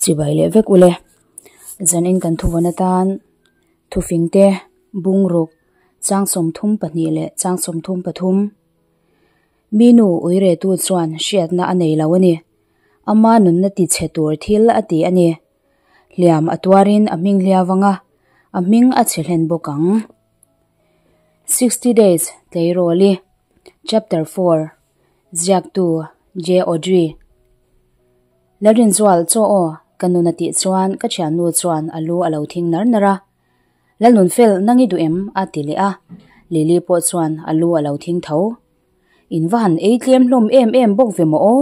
Chibai leh vek ule. Zanin kan thuvawn atan thufingte bungruk chang 32 leh chang 33. Mi nu uiretu chuan hriatna a nei lo a ni. Ama nunna ti chhe tur thil a ti a ni. Hliam a tuarin a hming hliau anga, a hming a chhe hlen bawk ang. 60 Days Tleirawli Chapter 4 Ziaktu J. Audrey Lalrinzual chaw aw ka nun a tih chuan ka thiannu chuan a lu a lo thing nar nar a. Lalnunfel nang i duh em? a ti leh a, Lily pawh chuan a lu a lo thing tho. In va han ei tlem hlawm em em bawk ve maw aw?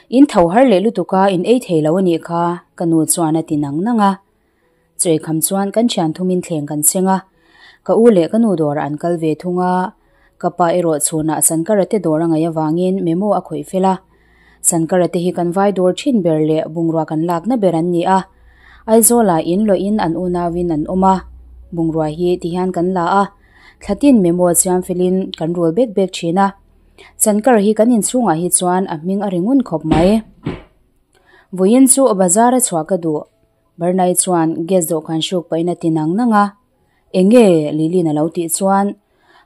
In tho har leh lutuk a, in ei thei lo a nih kha, ka nu chuan a ti nang nang a. Chawi kham chuan kan thian thumin thleng kan cheng a, ka u leh ka nu dawrah an kal ve thung a, ka pa erawh chhunah Sankara te dawr a ngaih avangin memo a khawih fel a. Sankara te hi kan vai dawr thin ber leh bungrua kan lakna ber an ni a, Aizawlah in lawhin an unauin an awm a, bungrua hi tihian kan la a, thlatin memo siam felin kan rul bek bek thin a. Sankara hi kan inchhungah hi chuan a hming a ri ngun khawp mai. Vawiin chu bazar a chhuah ka duh. Bernai chuan gas dawhkan hruk pahin a ti nang nang a, Enge? Lili'n a lo tih chuan,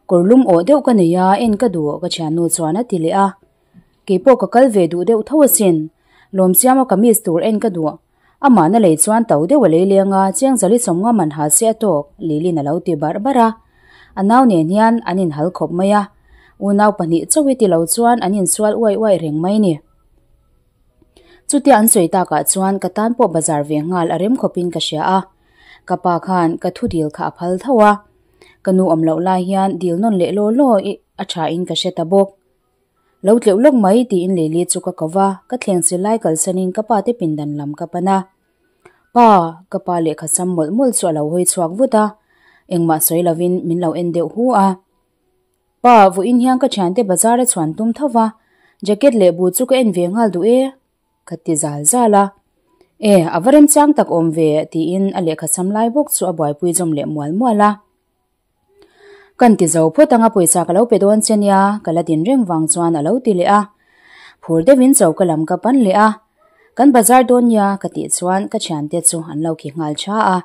Kawr lum awh deuh ka nei a, en ka duh ka thiannu chuan a ti leh a. Keipawh ka kal ve duh deuh tho asin, Lawmsiama kamis tur en ka duh. Amahna lei chuan to deuh a lei leng a, chiang zali sawmnga man ha se a tawk, Lili'n a lo ti barh barh a. A nau nen hian an inhal khawp mai a, unau pahnih chauh i ti lo chuan an insual uai uai reng mai ni. Chutia an sawi takah chuan ka tan pawh bazar ve nghal a rem khawpin ka hria a, ka pa khan ka thu dil kha a phal tho a, ka nu awm loh lai hian dil nawn leh law law i a thain ka hre ta bawk. Lo tleuh lawk mai tiin Lily chu ka ko va, ka thleng sil lai kalsanin ka pa te pindan lam ka pan a. Pa, ka pa lehkha sam mawlh mawlh chu a lo hawi chhuak vut a, engmah sawi lovin min lo en deuh hu a. Pa, vawiin hian ka thiante bazar a chhuan tum tho va, jacket leh bu chu ka en ve nghal duh e, ka ti zal zal a. E, a va remchang tak awm ve, tiin a lehkha sam lai bawk chu a buaipui zawm leh mual mual a. Kan ti zo phawt anga pawisa ka lo pe dawn che nia, ka la din reng vang chuan a lo ti leh a. Phur deuhin choka lam ka pan leh a, Kan bazar dawn nia, ka tih chuan ka thiante chu an lo khi nghal tha a.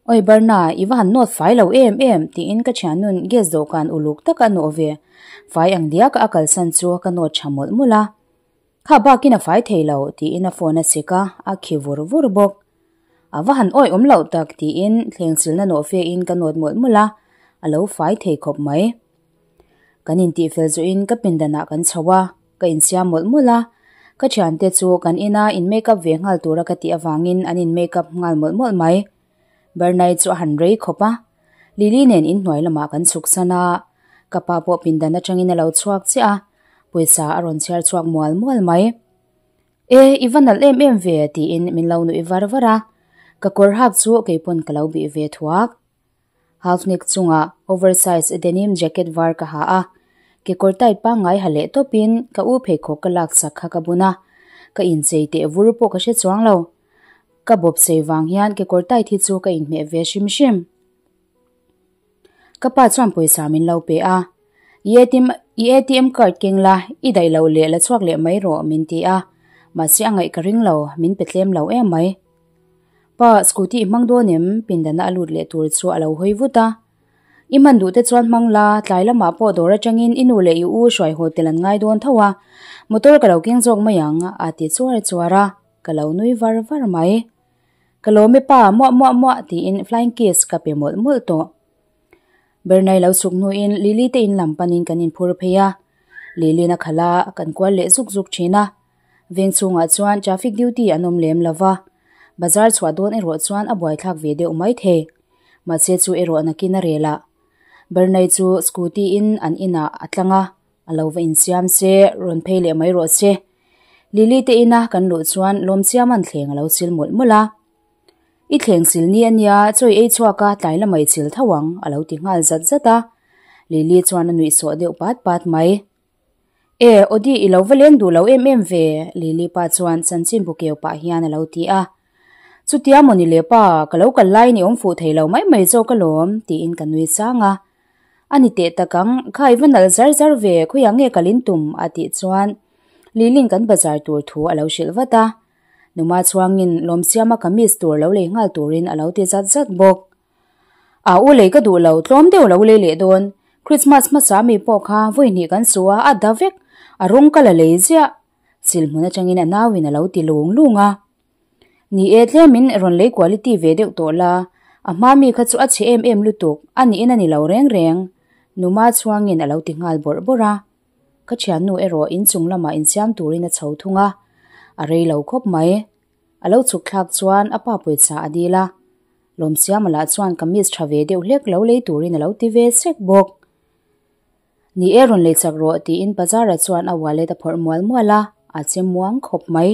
Oi Barna, i va han nawt fai lo em em, tiin ka thianun gas dawhkan uluk taka a nawh ve. Fai ang diak a kalsan chu ka nawt tha mawlh mawlh a. Kha bakin a fai thei lo, tiin a phone a chik a, a khi vur vur bawk. A va han awih awm loh tak, tiin thlengsilna nawh fe in ka nawt mawlh mawlh a, a lo fai thei khawp mai. Kan intihfel zuiin ka pindanah kan chho a, ka insiam mawlh mawlh a. Ka thiante chu kan ina in make up ve nghal tura ka tih avangin an in make up nghal mawlh mawlh mai. Bernai chu a han rei khawp a, Lily nen inhnuai lamah kan chhuk san a, ka pa pawh pindan atangin a lo chhuak chiah a, pawisa a rawn chhiar chhuak mual mual mai. E, i va nalh em em ve tiin min lo nuih var var a, ka kawr hak chu keipawn ka lo bih ve thuak. Half neck chungah oversize denim jacket var ka ha a, kekawr tight pangngai ha leh tawpin ka u pheikhawk ka lak sak kha ka bun a, ka inchei teh vur pawh ka hre chuang lo. Ka bawp sei vang hian kekawr tight hi chu ka inhmeh ve hrim hrim. Ka pa chuan pawisa min lo pe a, I ATM i ATM card keng la, i daih loh leh la chhuak leh mai rawh min ti a, mahse a ngaih ka ring lo, min pe tlem lo em mai. Pa, scooty i hmang dawn em? Pindana a lut leh tur chu a lo hawi vut a. I hman duh te chuan hmang la, tlai lamah pawh dawr atangin i nu leh i u hruai haw tel an ngai dawn tho a, motor ka lo keng zawk mai ang, a ti chuar chuar a, ka lo nui var var mai. Ka lawm e pa, muah muah muah tiin flying kiss ka pe mawlh mawlh tawh. Bernai lo chhuk hnuin Lily te in lam panin kan inphur phei a, Lily-in a khalh a, kan kual leh zuk zuk thin a. Veng chhungah chuan traffic duty an awm lem lo va, bazar chhuah dawn erawh chuan a buaithlak ve deuh mai thei. Mahse chu erawh nakin a rel a. Bernai chu scooty in an inah a tlang a, a lo va insiam se, rawn phei leh mai rawh se. Lily te ina kan luh chuan Lawmsiama'n thleng a lo sil mawlh mawlh a. I thleng sil ni a nia, chawi ei chhuak a, tlai lamah i chil tho ang, a lo ti nghal zat zat a. Lily chuan a nuih sawh deuh pat pat mai. E, Audi i lo va leng duh lo em em ve, Lily pa chuan chanchin bu keu pah hian a lo ti a. Chutia maw ni le pa, ka lo kal laiin i awm fuh thei lo mai mai zawk alawm, tiin ka nui sang a. A ni teh tak ang, kha i va nalh zar zar ve, khawiah nge kal in tum? a tih chuan Lily-in kan bazar tur thu a lo hrilh vat a. Numa chuangin Lawmsiama kamis tur lo lei nghal turin a lo ti zat zat bawk. A u lei ka duh lo, tlawm deuh lo lei leh dawn. Christmas hmasa mi pawh kha vawi hnih kan su a, a da vek. A rawng ka la lei ziah. Silhmun atangin a nauin a lo ti lung lung a. Ni e, tlemin rawn lei quality ve deuh tawh la, a hma mi kha chu a chhe em em lutuk, a niin a ni lo reng reng. Numa chuangin a lo ti nghal bawrh bawrh a. Ka thiannu erawh inchung lamah insiam turin a chho thung a, a rei lo khawp mai. A lo chhuk thlak chuan a pa pawisa a dil a, Lawmsiama lah chuan kamis tha ve deuh hlek lo lei turin a lo ti ve sek bawk. Ni e rawn lei chak rawh tiin Bazara chuan a wallet a phawrh mual mual a, a che muang khawp mai.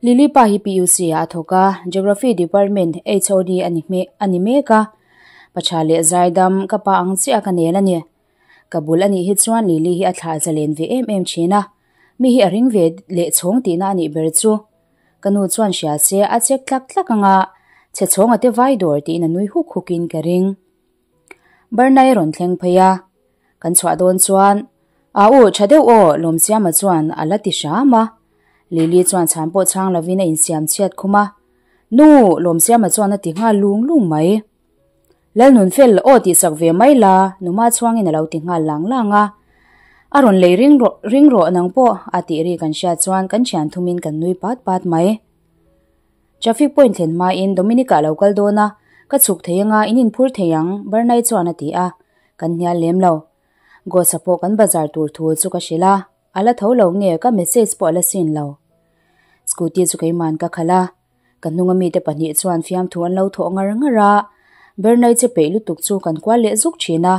Lily pa hi PUC ah a thawk a, Geography Department HOD a ni a ni mek a, Paṭha leh Zaidam ka pa ang chiah a ka nel a ni. Ka bul a nih hi chuan Lily hi a thlah zalen ve em em thin a, mi hi a ring ve leh chhawng tihna a nih ber chu. Ka nu chuan hria se a chek tlak tlak ang a, chhe chhawng a te vai dawr tiin a nui huk huk in ka ring. Barnai a rawn thleng phei a, kan chhuah dawn chuan, A u, tha deuh aw, Lawmsiama chuan a la ti hram a. Lily chuan chhan pawh chhang lovin a insiam chhiat khum a, Nu, Lawmsiama chuan a ti nghal lung lung mai. Lalnunfel aw tih sak ve mai la, Numa chhuangin a lo ti nghal lang lang a. A rawn lei ring rawh ring rawh nang pawh a tih ri kan hriat chuan kan thian thumin kan nui pat pat mai. Traffic point thlen hmain Dominic-a a lo kal dawn a, ka chhuk thei anga in inphur thei ang, Barnai chuan a ti a, kan hnial lem lo. Ghost-a pawh kan bazar tur thu chu ka hrilh a, a la tho lo nge ka message pawh a la sin lo. Scooty chu keiman ka khalh a. Ka hnunga mite pahnih chuan fiamthu an lo thawh ngar ngar a, Bernai che peih lutuk chu kan kual leh zuk thin a,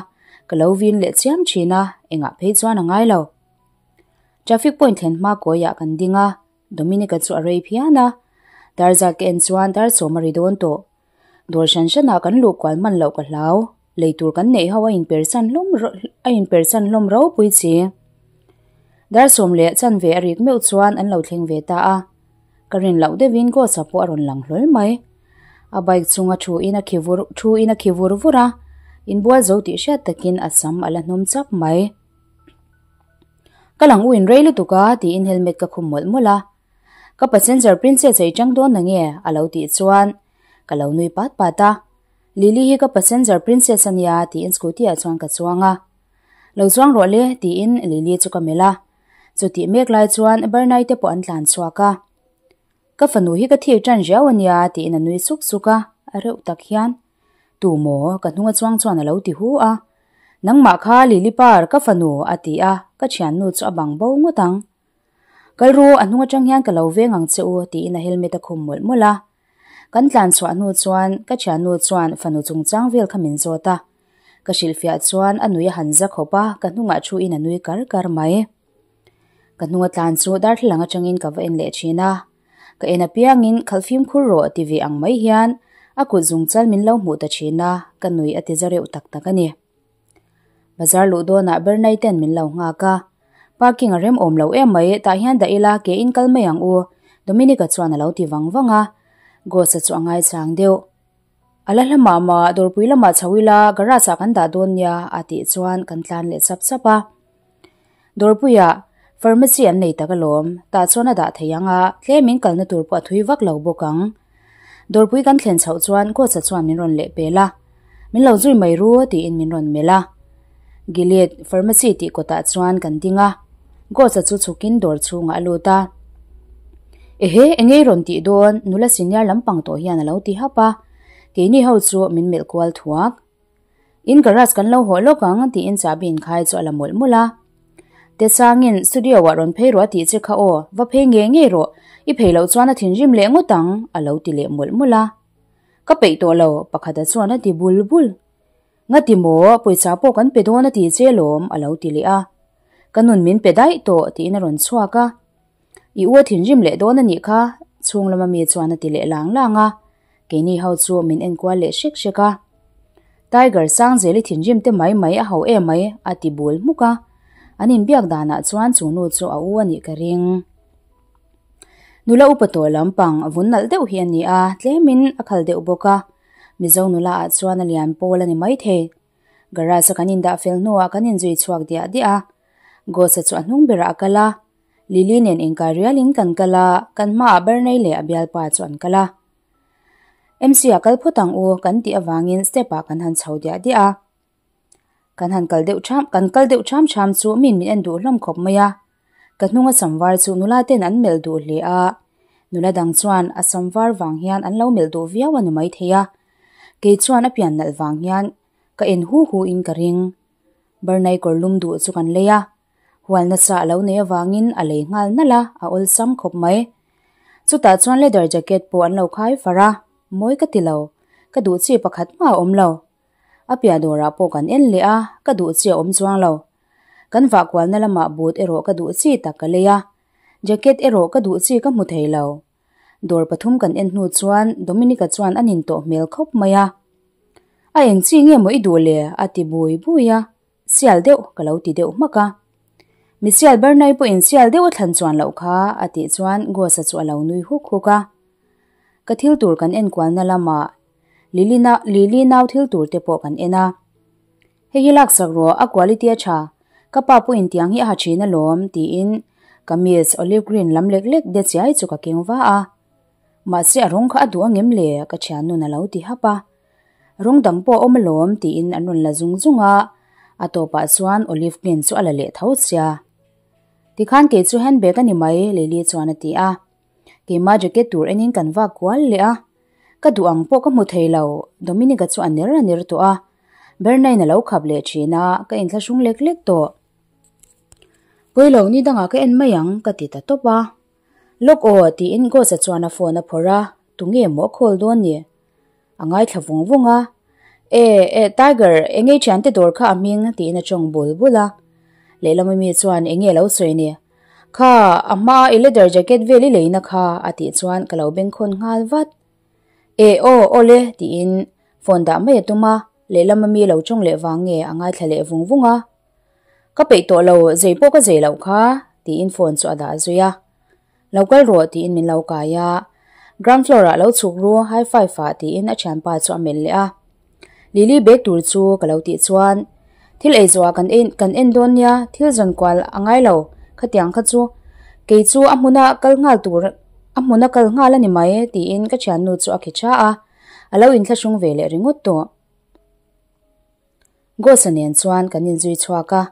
ka lo vin leh chiam thin a, engah phei chuan a ngai lo. Traffic point thlen hma kawiah kan ding a, Dominica chu a rei phian a, dar zat ka en chuan dar sawm a ri dawn tawh. Dawr hran hranah kan luh kual hman loh ka hlau, lei tur kan neih ho a inpersan hlawm a inpersan hlawm ropui chi. Dar sawm leh chanve a rik meuh chuan an lo thleng ve ta a. Ka rin loh deuhin Ghost-a pawh a rawn lang hlawl mai. A bike chunga thu in a khi vur thu in a khi vur vur a, inbual zo tih hriat takin a sam a la hnawm chap mai. Ka lang u in rei lutuk a tiin helmet ka khum mawlh mawlh a. Ka passenger princess ei tang dawn na nge a lo tih chuan ka lo nui pat pat a. Lily hi ka passenger princess a nia tiin scooty ah chuan ka chuang a. Lo chuang rawh le tiin Lily chu ka melh a. Chutih mek lai chuan Bernai te pawh an tlan chhuak a. Ka fanu hi ka thik tan riau a nia tiin a nui suk suk a, a reuh tak hian. Tu maw? Ka hnunga chuang chuan a lo ti hu a. Nangmah kha Lily Par, ka fanu a ti a, ka thiannu chu a bang bo ngawt ang. Kal ru, a hnung atang hian ka lo veng ang che u tiin a helmet a khum mawlh mawlh a. Kan tlan chhuah hnu chuan ka thiannu chuan fanu chungchang vel kha min zawt a. Ka hrilhfiah chuan a nui a han za khawp a, ka hnungah thu in a nui kar kar mai. Ka hnunga tlan chu darthlalang atangin ka va en leh thin a, ka en apiangin khalh fimkhur rawh ti ve ang mai hian a kut zung chal min lo hmuh ta thin a, ka nui a ti za reuh tak tak a ni. Bazar luh dawnah Bernai ten min lo nghak a, parking a rem awm lo em mai, tah hian dah ila ke in kal mai ang u, Dominic-a chuan a lo ti vang vang a, Ghost-a chu a ngaichang deuh. A la hla mah mah, dawrpui lamah chho ila garage ah kan dah dawn nia a tih chuan kan tlan leh chap chap a. Dawrpuiah pharmacy an nei tak alawm, tah chuan a dah thei ang a, tlemin kalna tur pawh a thui vak lo bawk ang. Dawrpui kan thlen chhoh chuan Ghost-a chuan min rawn leh pel a, Min lo zui mai ru tiin min rawn melh a. Gilead pharmacy tih kawtah chuan kan ding a, Ghost-a chu chhukin dawr chhungah a lut a. Ehe, engei rawn tih dawn, nula senior lampang tawh hian a lo ti hap a, keini ho chu min melh kual thuak. In garage kan lo hawh lawk ang tiin chahbi inkhai chu a la mawlh mawlh a. Tesangin studio ah rawn phei rawh a tih che kha aw, va phei ngei ngei rawh, i phei loh chuan a thinrim leh ngawt ang a lo ti leh mawlh mawlh a. Ka peih tawh lo, pakhata chuan a ti bul bul. Ngati maw, pawisa pawh kan pe dawn a ti che lawm a lo ti leh a. Ka nun min pe daih tawh tiin a rawn chhuak a. I u a thinrim leh dawn a nih kha, chhung lama mi chuan a ti leh lang lang a. Keini ho chu min enkual leh hrek hrek a. Tiger Sangzeli thinrim te mai mai a ho em mai a ti bul hmuk a. An inbiak danah chuan chu nu chu a u a nih ka ring. Nula upa tawh lampang vun nalh deuh hi a ni a, tlemin a khal deuh bawk a. Mizo nula ah chuan a lian pawl a ni maithei. Garage a kan indah fel hnuah kan inzui chhuak diah diah a. Ghost-a chu a hnung berah a kal a. Lily nen inkai rialin kan kal a, kan hmaah Bernay leh a bialpa chu an kal a. MC ah kal phawt ang u kan tih avangin step ah kan han chho diah diah a. Kan han kal deuh ṭham kan kal deuh ṭham ṭham chu min min en duh hlawm khawp mai a. Ka hnung a sam var chu nula ten an melh duh hle a, nula dang chuan a sam var vang hian an lo melh duh viau a ni maithei a. Kei chuan a pian nalh vang hian ka en hu hu in ka ring. Bernay kawr lum duh chu kan lei a, hual nasa a lo nei avangin a lei nghal nalh a, a awlsam khawp mai. Chutah chuan leather jacket pawh an lo khai far a, mawi ka ti lo, ka duh chi pakhat mah a awm lo. A piah dawrah pawh kan en leh a, ka duh chi a awm chuang lo. Kan vah kualna lamah boot erawh ka duh chi tak ka lei a, jacket erawh ka duh chi ka hmu thei lo. Dawr pathum kan en hnu chuan Dominica chuan a nin tawh hmel khawp mai a. A eng chi nge maw i duh le? a ti bui bui a, sial deuh ka lo ti deuh hmak a. Mi sial Bernay pawhin sial deuh a thlan chuan loh kha a tih chuan Gosa chu a lo nui huk huk a. Ka thil tur kan en kualna lamah Lily na Lily nau thil tur te pawh kan en a. Hei hi laksak rawh, a quality a tha. Ka pa pawhin tiang hi a ha thin alawm, tiin kamis olive green lam lek lek de chiai chu ka keng va a. Mahse a rawng kha a duh angem le? ka thiannun a lo ti hap a. Rawng dang pawh a awm alawm, tiin an rawn la zung zung a. A tawpah chuan olive green chu a la leh tho sia. Tikhan kei chu handbag a ni mai, Lily chuan a ti a. Keimah jacket tur enin kan vak kual leh a, ka duh ang pawh ka hmu thei lo, Dominic-a chu a ner a ner tawh a, Bernain a lo khap leh thin a, ka inthlahrung lek lek tawh. Pawilo ni dangah ka en mai ang ka ti ta tawp a. Lawk aw tiin Ghost-a chuan a phone a phawrh a, tunge maw a call dawn ni? A ngaithla vung vung a, E, e, Tiger, enge i thiante dawr kha a hming? tiin a tawng bul bul a. Lehlam ami chuan enge a lo sawi ni? Kha, a hmaa i leather jacket vel i leina kha, a tih chuan ka lo bengkhawn nghal vat. E, aw, aw le, tiin phone dah mai a tum a, lehlam ami lo tawng leh vang nge a ngaithla leh vung vung a. Ka peih tawh lo, zei pawh ka zei loh kha, tiin phone chu a dah zui a. Lo kal rawh tiin min lo kai a, ground floor ah lo chhuk ru high five ah tiin a thianpa chu a melh leh a. Lily bag tur chu ka lo tih chuan thil ei zawhah kan en kan en dawn nia thil zawn kual a ngai lo khatiang kha chu kei chu a hmuna kal nghal tur a hmuna kal nghal a ni mai tiin ka thiannu chu a khi tha a, a lo inthlahrung ve leh ringawt tawh. Ghost-a nen chuan kan inzui chhuak a.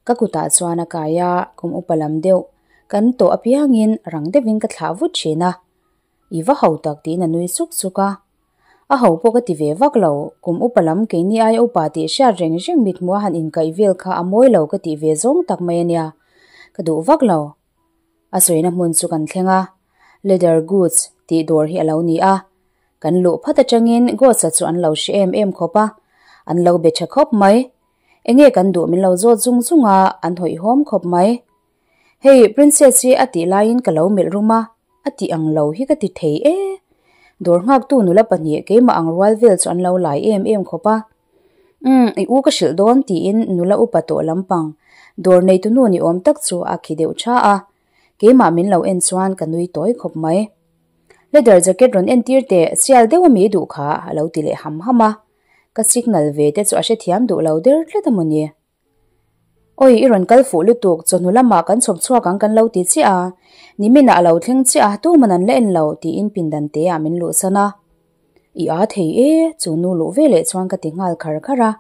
Ka kutah chuan a kai a, kum upa lam deuh kan tawh apiangin rang deuhin ka thlah vut thin a. I va ho tak tiin a nui suk suk a. A ho pawh ka ti ve vak lo, kum upa lam keini aia upa tih hriat reng reng mithmuh a han inkaih vel kha a mawi lo ka tih ve zawng tak mai a nia, ka duh vak lo. A sawina hmun chu kan thleng a, Leather Goods tih dawr hi a lo ni a. Kan luh phat atangin Goods-a chu an lo hre em em khawp a, an lo be tha khawp mai. Enge kan duh min lo zawt zung zung a, an hawihhawm khawp mai. Hei Princess hi a tih laiin ka lo melh rum a, a tih ang lo hi ka ti thei e. Dawr nghaktu nula pahnih keimah ang rual vel chu an lo lai em em khawp a. Umm, i u ka hrilh dawn tiin nula upa tawh lampang dawr neitu nu ni awm tak chu a khi deuh tha a. Keimah min lo en chuan ka nui tawi khawp mai. Leather jacket rawn entir teh, sial deuh a mi duh kha a lo ti leh ham ham a. Ka signal ve te chu a hrethiam duh lo der tlat a mawni. Awi i rawn kal fuh lutuk, chawhnu lamah kan chhawp chhuak ang kan lo ti chiah a, niminah a lo thleng chiah a, tuman an la en lo tiin pindan te ah min luhsan a. I aa thei e, chu nu luh ve leh chuan ka ti nghal khar khar a.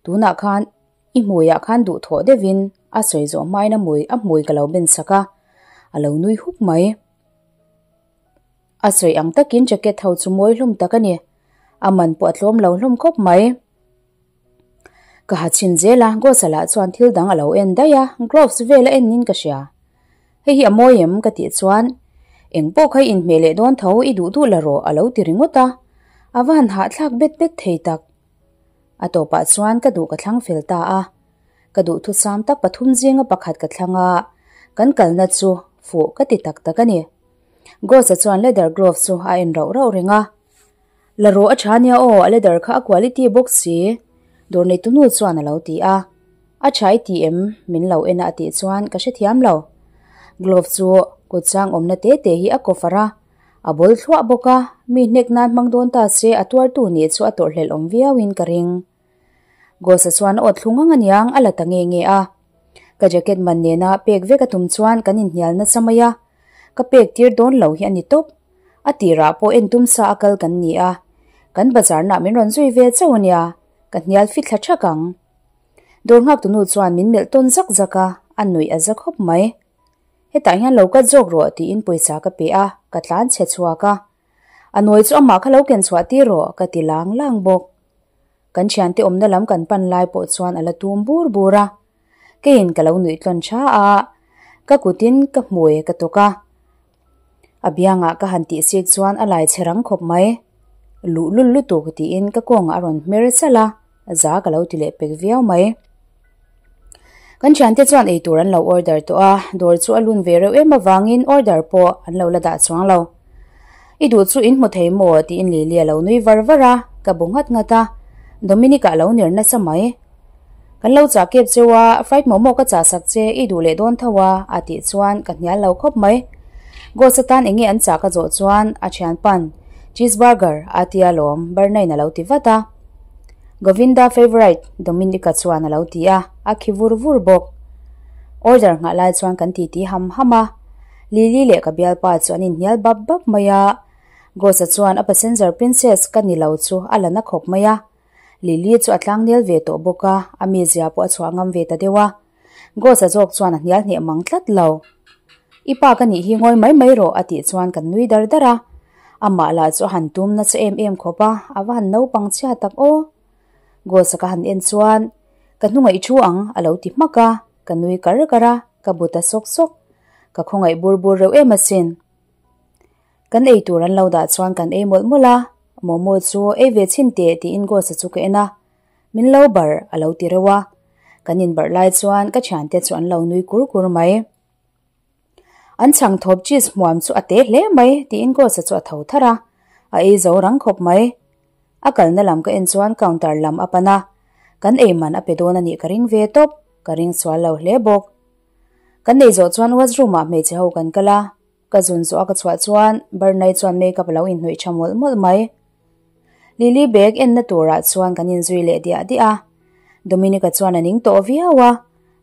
Tunah khan i hmuiah khan duhthawh deuhin a sawi zawh hmain a hmui a hmui ka lo ben sak a, a lo nui huk mai. A sawi ang takin jacket ho chu mawi hlawm tak a ni. A man pawh a tlawm lo hlawm khawp mai. Ka ha chhin zel a, Gosa lah chuan thil dang a lo en daih a, gloves vel a en in ka hria. Hei hi a mawi em? ka tih chuan, Eng pawh kha i inhmeh leh dawn tho, i duh duh la rawh a lo ti ringawt a. A va han hahthlak bet bet thei tak. A tawpah chuan ka duh ka thlang fel ta a. Ka duhthusam tak pathum zinga pakhat ka thlang a, kan kalna chu fuh ka ti tak tak a ni. Ghost-a chuan leather glove chu a en rauh rauh reng a. La rawh a tha nia aw, a leather kha a quality bawk si, dawr neitu nu chuan a lo ti a. A tha i ti em? Min lo en a a tih chuan ka hrethiam lo. Glove chu kut chang awmna te te hi a kawfar a, a bawl thluah bawk a, mi hnek nan hmang dawn ta se a tuartu nih chu a tawrhhlelh awm viauin ka ring. Ghost-a chuan a awt thlung ang aniang a la ta nge nge a. Ka jacket man nena pek vek a tum chuan kan inhnial nasa mai a, ka pek tir dawn lo hi a ni tawp. A tirah pawh en tum sa a kal kan ni a, kan bazar nah min rawn zui ve chauh a nia, ka hnial fit thla thak ang. Dawr nghak tunu chuan min melh tawn zak zak a, a nuih a za khawp mai. Hetah hian lo cut zawk rawh tiin pawisa ka pe a, ka tlan chhe chhuak a. A nawi chu amah kha lo ken chhuah tir rawh ka ti lang lang bawk. Kan thiante awmna lam kan pan lai pawh chuan a la tum bur bur a. Keiin ka lo nuih tlawn tha a, ka kutin ka hmui ka tawk a. A biangah ka han tih sik chuan a lai che rang khawp mai. Luh lul lutuk tiin ka kawngah a rawn hmer chalh a, za ka lo ti leh pek viau mai. Kan thiante chuan eitur an lo order tawh a, dawr chu a lun ve reuh em avangin order pawh an lo la dah chuang lo. I duh chu in hmu thei maw? tiin Lily a lo nui var var a, ka bu nghat nghat a, Dominic-a a lo ner nasa mai. Kan lo chah kep cheu a, fried momo ka chah sak che, i duh leh dawn tho a, a tih chuan ka hnial lo khawp mai. Ghost atan eng nge an chah ka zawh chuan a thianpa'n Cheese burger a tia lawm, Bernain a lo ti vat a. Govinda favourite Dominica chuan a lo ti a, a khi vur vur bawk. Order nghah lai chuan kan titi ham ham a, Lily leh ka bialpa chu an inhnial bap bap mai a. Ghost-a chuan a passenger princess ka ni lo chu a la na khawp mai a. Lily chu a tlangnel ve tawh bawk a, a mizia pawh a chhuah ngam ve ta deuh a. Ghost-a zawk chuan a hnial hneh mang tlat lo. I pa ka nih hi ngawi mai mai rawh a tih chuan kan nui dar dar a. Amah lah chu a han tum nasa em em khawp a, a va han naupang chhia tak aw. Ghost-a ka han en chuan, Ka hnungaih thu ang a lo ti hmak a, ka nui kar kar a, ka bu ta sawk sawk. Ka khawngaih bur bur reuh em asin. Kan ei tur an lo dah chuan kan ei mawlh mawlh a, Momo chu ei ve chhin teh tiin Ghost-a chu ka en a, Min lo barh a lo ti reuh a, kan inbarh lai chuan ka thiante chu an lo nui kur kur mai. An chhang thawp cheese hmuam chu a te hle mai tiin Ghost-a chu a tho tharh a, a ei zo rang khawp mai. A kalna lam ka en chuan counter lam a pan a, kan ei man a pe dawn a nih ka ring ve tawp, ka ring sual lo hle bawk. Kan ei zawh chuan washroom ah hmeichhe ho kan kal a, Ka zun zawh a ka chhuah chuan Bernay chuan makeup a lo inhnawih tha mawlh mawlh mai. Lily bag enna turah chuan kan inzui leh diah diah a. Dominica chuan a ning tawh viau a,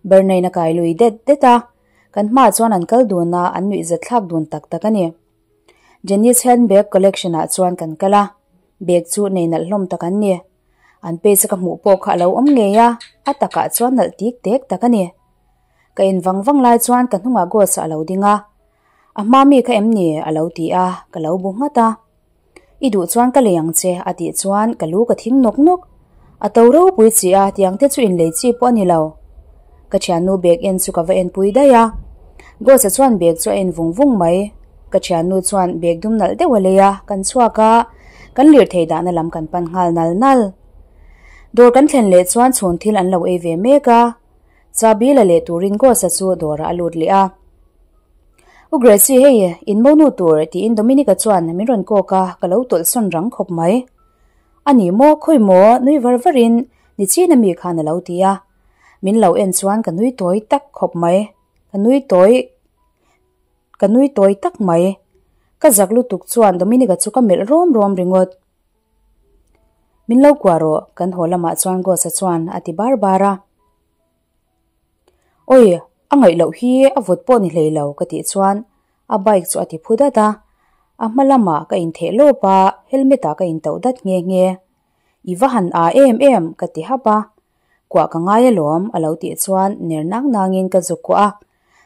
Bernay-in a kai lui det det a. Kan hmaah chuan an kal dun a, an nuih zat thlak dun tak tak a ni. Jenny's handbag collection ah chuan kan kal a, bag chu nei nalh hlawm tak an ni. An page a ka hmuh pawh kha a lo awm ngei a, a takah chuan nalh tik tek tak a ni. Ka en vang vang lai chuan ka hnungah Ghost a lo ding a, A hma mi kha em ni? a lo ti a, ka lo bu nghat a. I duh chuan ka lei ang che a tih chuan ka lu ka thing nawk nawk. A to ropui chi a, tiang te chu inlei chi pawh a ni lo. Ka thiannu bag en chu ka va en pui daih a. Ghost-a chuan bag chu a en vung vung mai. Ka thiannu chuan bag dum nalh deuh a lei a, kan chhuak a, kan lirthei dahna lam kan pan nghal nal nal. Dawr kan thlen leh chuan chhun thil an lo ei ve mek a. Chabi la leh turin Ghost-a chu dawrah a lut leh a. U Gracie hei, in mo nu tur tiin Dominica chuan min rawn kawk a, ka lo tawlh sawn rang khawp mai. A ni maw, khawi maw, nui var varin ni chin ami khan a lo ti a. Min lo en chuan ka nui tawi tak khawp mai, ka nui tawi, ka nui tawi tak mai. Ka zak lutuk chuan Dominica chu ka melh rawm rawm ringawt. Min lo kuah rawh, kan haw lamah chuan Ghost-a chuan a ti bar bar a. Awi, a ngaih loh hi a vawt pawh ni hlei lo ka tih chuan a bike chu a ti phu dat a. A hma lamah ka intheh lawp a, helmet ah ka intauh dat nghe nghe. I va han aa em em ka ti hap a. Kuah ka ngai alawm a lo tih chuan ner nang nangin ka zuk kuah a.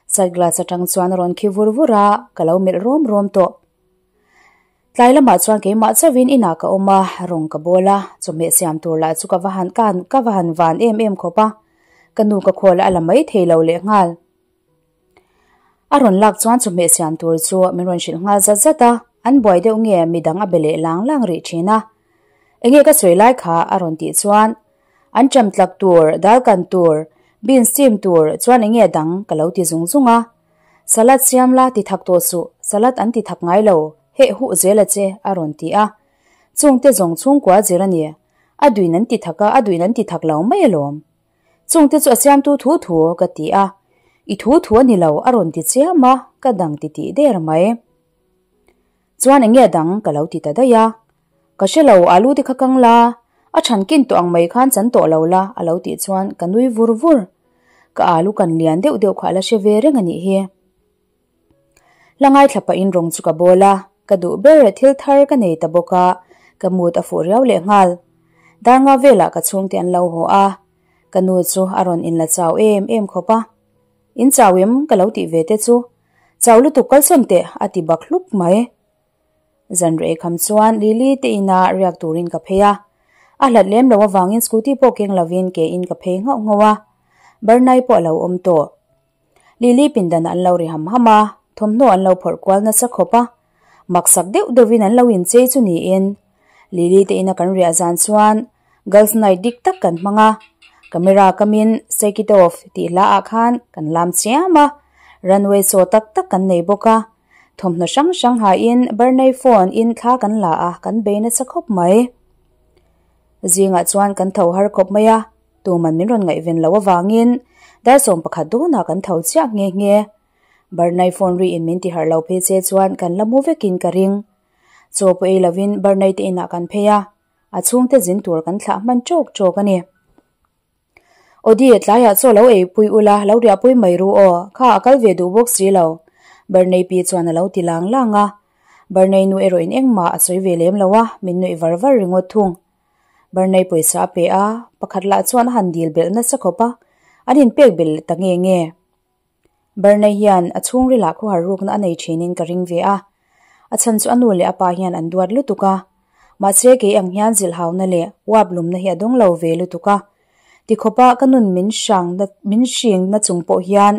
Side glass atang chuan a rawn khi vur vur a, ka lo melh rawm rawm tawh. Tlai lamah chuan keimah chauhin inah ka awm a, rawng ka bawl a, chawhmeh siam tur lah chu ka va han ka ka va han van em em khawp a, ka nu ka khawl a la mai thei lo leh nghal. A rawn lak chuan chawhmeh siam tur chu min rawn hrilh nghal zat zat a, an buai deuh nge midang a be leh lang lang rih thin a. Enge ka sawi lai kha a rawn tih chuan an ṭam tlak tur, dal kan tur, beans chim tur chuan enge dang ka lo ti zung zung a. Salad siam la ti thak tawh suh, salad an ti thak ngai lo, heh huh zel a che, a rawn ti a. Chungte zawng chhungkua zir a ni. A duin an ti thak a, a duin an ti thak lo mai alawm. Chungte chu a siamtu thu thu ka ti a. I thu thu a ni lo, a rawn ti chiam a, ka dang ti tih der mai. Chuan eng nge dang ka lo ti ta daih a. Ka hre lo, alu te kha kang la, a than kin tawh ang mai khan chan tawh lo la, a lo tih chuan ka nui vur vur. Ka alu kan lian deuh deuh kha a la hre ve reng a nih hi. La ngaithla pahin rawng chu ka bawl a, ka duh ber thil thar ka nei ta bawk a, ka mood a fuh riau leh nghal. Dar nga velah ka chhungte an lo haw a, ka nu chu a rawn inla chau em em khawp a. In chau em ka lo tih ve te chu, Chau lutuk kalsawn teh a ti bak hlup mai. Zanreh kham chuan Lily te inah riak turin ka phei a. A hlat lem lo avangin scooty pawh keng lovin ke in ka phei nghauh nghauh a. Barnai pawh a lo awm tawh. Lily pindan an lo ri ham ham a, thawmhnaw an lo phawrh kual nasa khawp a. Maksak deuh deuhin an lo inchei chu niin Lily te ina kan riah zan chuan Girls Night dik tak kan hmang a. Camera kamin Shake it off tih hla ah khan kan lam chiam a. Runway chaw tak tak kan nei bawk a. Thawmhnaw hrang hrang hain Burney phone in thla kan la a, kan bei nasa khawp mai. Zingah chuan kan tho har khawp mai a, tuman min rawn ngaihven loh avangin dar 11 dawnah kan tho chiah nghe nghe. Burney phone ri in min ti harh lo phei che chuan kan la mu vekin ka ring. Chaw pawh ei lovin Burney te inah kan phei a, a chhungte zin tur kan thlah hman tawk tawk a ni. Aw tlaiah chaw lo ei pui ula, lo riah pui mai ru aw, kha a kal ve duh bawk si lo. Bernei pi chuan a lo ti lang lang a. Bernei nu erawh in engmah a sawi ve lem lo a, min nuih var var ringawt thung. Bernei pawisa a pe a, pakhat lah chuan a han dil belh nasa khawp a, an inpek belh leh ta nge nge. Bernei hian a chhungril ah khawhar rukna a nei thinin ka ring ve a, a chhan chu a nu leh a pa hian an duat lutuk a, mahse kei ang hian zilhhauna leh uap lumna hi a dawng lo ve lutuk a, tikhawpa ka nun min hrang min hring na chung pawh hian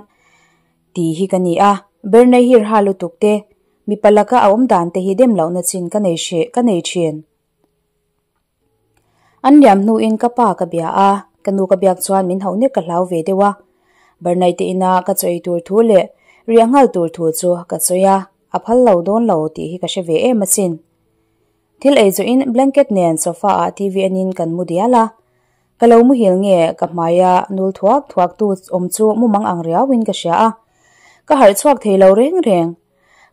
ti hi ka ni a, Bernei hi rha lutuk te, mipa laka a awm dan te hi dem lohna chin ka nei hreh ka nei thin. An liam hnuin ka pa ka bia a, ka nu ka biak chuan min hauh nek ka hlau ve deuh a. Barnai te ina ka chaw ei tur thu leh riah nghal tur thu chu ka sawi a, a phal lo dawn lo tih hi ka hre ve em asin. Thil ei zawhin blanket nen sofa ah TV enin kan mu dial a. Ka lo muhil nge ka hmaia nul thuak thuak tu awm chu mumang ang riauin ka hria a. Ka harh chhuak thei lo reng reng.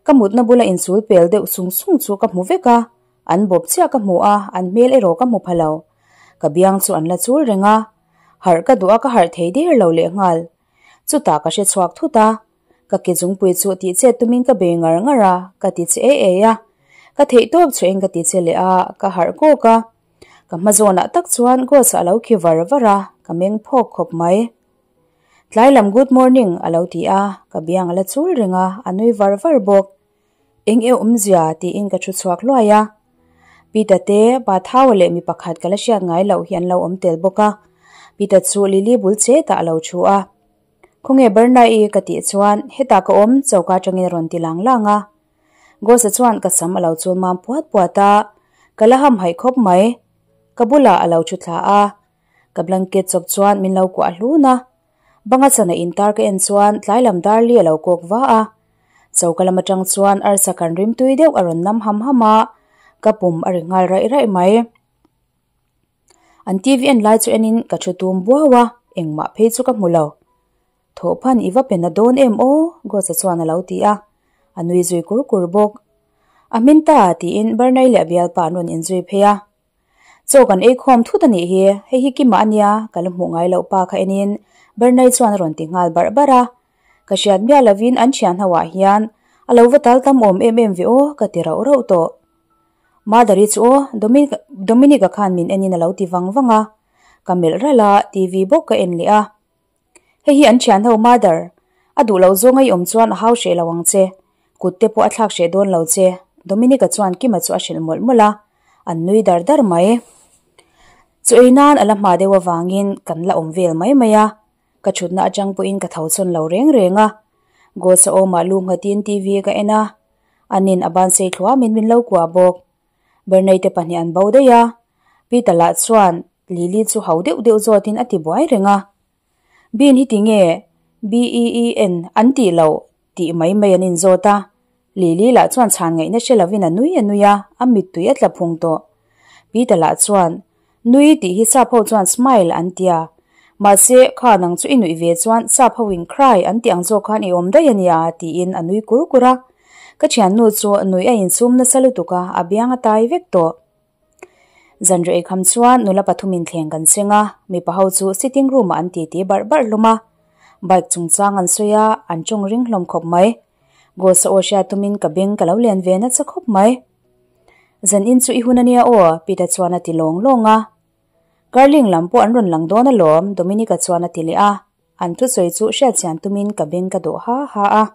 Ka mutna bula insul pel deuh sung sung chu ka hmu vek a. An bawp chiah ka hmu a, an hmel erawh ka hmu pha lo. Ka biang chu an la chul reng a. Harh ka duh a, ka harh thei der lo lehnghal. Chutah ka hre chhuak thut a. Ka ke zungpui chu tih chet tumin ka bei ngar ngar a, ka ti che ei ei a. Ka theih tawp chhuahin ka ti che leh a, ka harh kawk a. Ka hma zawnah tak chuan Ghost a lo khi var var a, ka meng phawk khawp mai. Tlai lam good morning a lo ti a, ka biang a la chul reng a, a nui var var bawk. Eng e awmzia tiin ka thu chhuak hluai a. Peter te, Pa Thaua leh mi pakhat ka la hriat ngai loh hi an lo awm tel bawk a. Peter chu Lily bul chetah a lo thu a. Khawnge Berna-i ka tih chuan hetah ka awm choka atangin a rawn ti lang lang a. Ghost-a chuan ka sam a lo chul mam puat puat a, ka la hamhaih khawp mai. Ka bulah a lo thu thla a, ka blanket chawp chuan min lo kuah hlun a. Banga chana intar ka en chuan tlai lam dar li a lo kawk va a. Choka lam atang chuan arsa kan rim tui deuh a rawn nam ham ham a, ka pum a ri nghal raih raih mai. An TV en lai chu enin ka thu tum buau a, engmah phei chu ka hmu lo. Thawhphan i va pe na dawn em aw? Ghost-a chuan a lo ti a, a nui zui kur kur bawk. A hmin ta tiin Bernay leh a bialpa an rawn inzui phei a. Chaw kan ei khawm thut a nih hi, hei hi Kima a nia, ka la hmuh ngai loh pa kha enin Bernay chuan a rawn ti nghal barh barh a. Ka hriat miah lovin an thian ho ah hian a lo va tal tam awm em em ve aw ka ti rauh rauh tawh. Mother-i chu aw Dominic-a khan min enin a lo ti vang vang a, ka melh ralh a, TV bawk ka en leh a. Hei hi an thian ho mother, a duh loh zawng a i awm chuan a hau hreh lo ang che, kut te pawh a thlak hreh dawn lo che, Dominic-a chuan Kima chu a hrilh mawlh mawlh a, an nui dar dar mai. Chu ei nan a la hma deuh avangin kan la awm vel mai mai a, ka thutna atang pawhin ka tho chhawn lo reng reng a. Ghost-a awmah lu nghatin TV ka en a, anin a ban sei thluamin min lo kuah bawk. Bernay te pahnih an bo daih a, Peter lah chuan Lily chu ho deuh deuh zawtin a ti buai reng a. Bean hi tinge B-E-E-N an tih loh tih mai mai an inzawt a. Lily lah chuan chhan ngaihna hre lovin a nui a nui a, a mittui a tla phung tawh. Peter lah chuan, Nui tih hi sap ho chuan smile an tia. Mahse, kha nang chu i nuih ve chuan sap ho in cry an tih ang zawk khan i awm daih a nia tiin a nui kur kur a. Ka thiannu chu nuih a insum nasa lutuk a, a biang a tai vek tawh. Zanriah ei kham chuan nula pathumin thleng kan seng a, mipa ho chu sitting room ah an titi barh barh hlawm a. Bike chungchang an sawi a, an tawng ring hlawm khawp mai. Gos a aw hriat tumin ka beng ka lo len ve nasa khawp mai. Zan in chu i hun ania aw, Peter chuan a ti lawng lawng a. Garling lam pawh an rawn lang dawn alawm, Dominic-a chuan a ti leh a. An thusawi chu hriatchian tumin ka beng ka dawh ha ha a.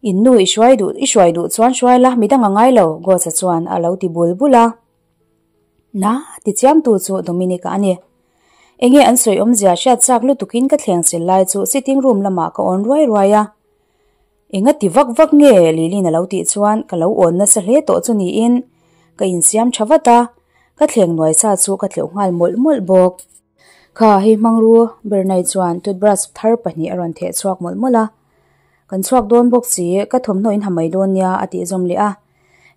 In nu i hruai duh i hruai duh chuan hruai la, midang a ngai lo, Gos-a chuan a lo ti bul bul a. Na, ti chiamtu chu Dominic-a a ni. Enge an sawi awmzia hriat chak lutukin ka thleng sil lai chu sitting room lamah ka awn ruai ruai a. Enga ti vak vak nge Lili'n a lo tih chuan ka lo awn nasa hle tawh chu niin ka insiam tha vat a, ka thleng nuai sa chu ka tleuh nghal mawlh mawlh bawk. Kha hei hmangru Bernay chuan toothbrush thar pahnih a rawn theh chhuak mawlh mawlh a. Kan chhuak dawn bawk si, ka thawmhnaw in ha mai dawn nia a tih zawm leh a.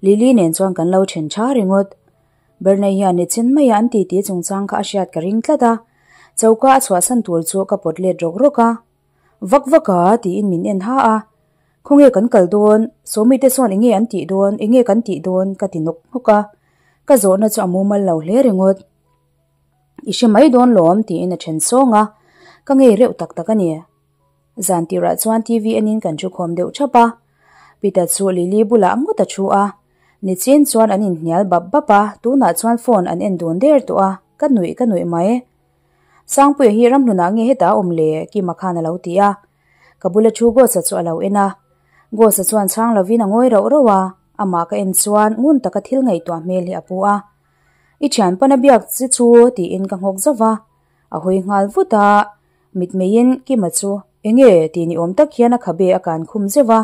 Lily nen chuan kan lo then tha ringawt. Bernay hian nichin maia an titi chungchang kha a hriat ka ring tlat a, choka a chhuahsan tur chu ka pawt let rawk rawk a. Vak vak a tiin min en ha a, Khawnge kan kal dawn? Sawmi te sawn enge an tih dawn? Enge kan tih dawn? ka ti nawk nawk a, ka zawhna chu a mumal lo hle ringawt. I hre mai dawn lawm tiin a then sawng a, ka ngei reuh tak tak a ni. Zan tirah chuan TV enin kan thu khawm deuh thap a, Peter chu Lily bulah ngawt a thu a, nichin chuan an inhnial bap bap a, tunah chuan phone an en dun der tawh a, ka nuih ka nuih mai. Sangpuia hi ramhlunah nge hetah a awm le? Kima khan a lo ti a, ka bula thu Ghost-a chu a lo en a, Ghost-a chuan chhang lovin a ngawi rauh rauh a, amah ka en chuan ngun taka thil ngaihtuah hmel hi a pu a. I thian pana biak che chu tiin ka nghawk zauh va, a hawi nghal vut a, mitmeiin Kima chu enge tih ni awm tak hian a khabe a kan khum zeuh va.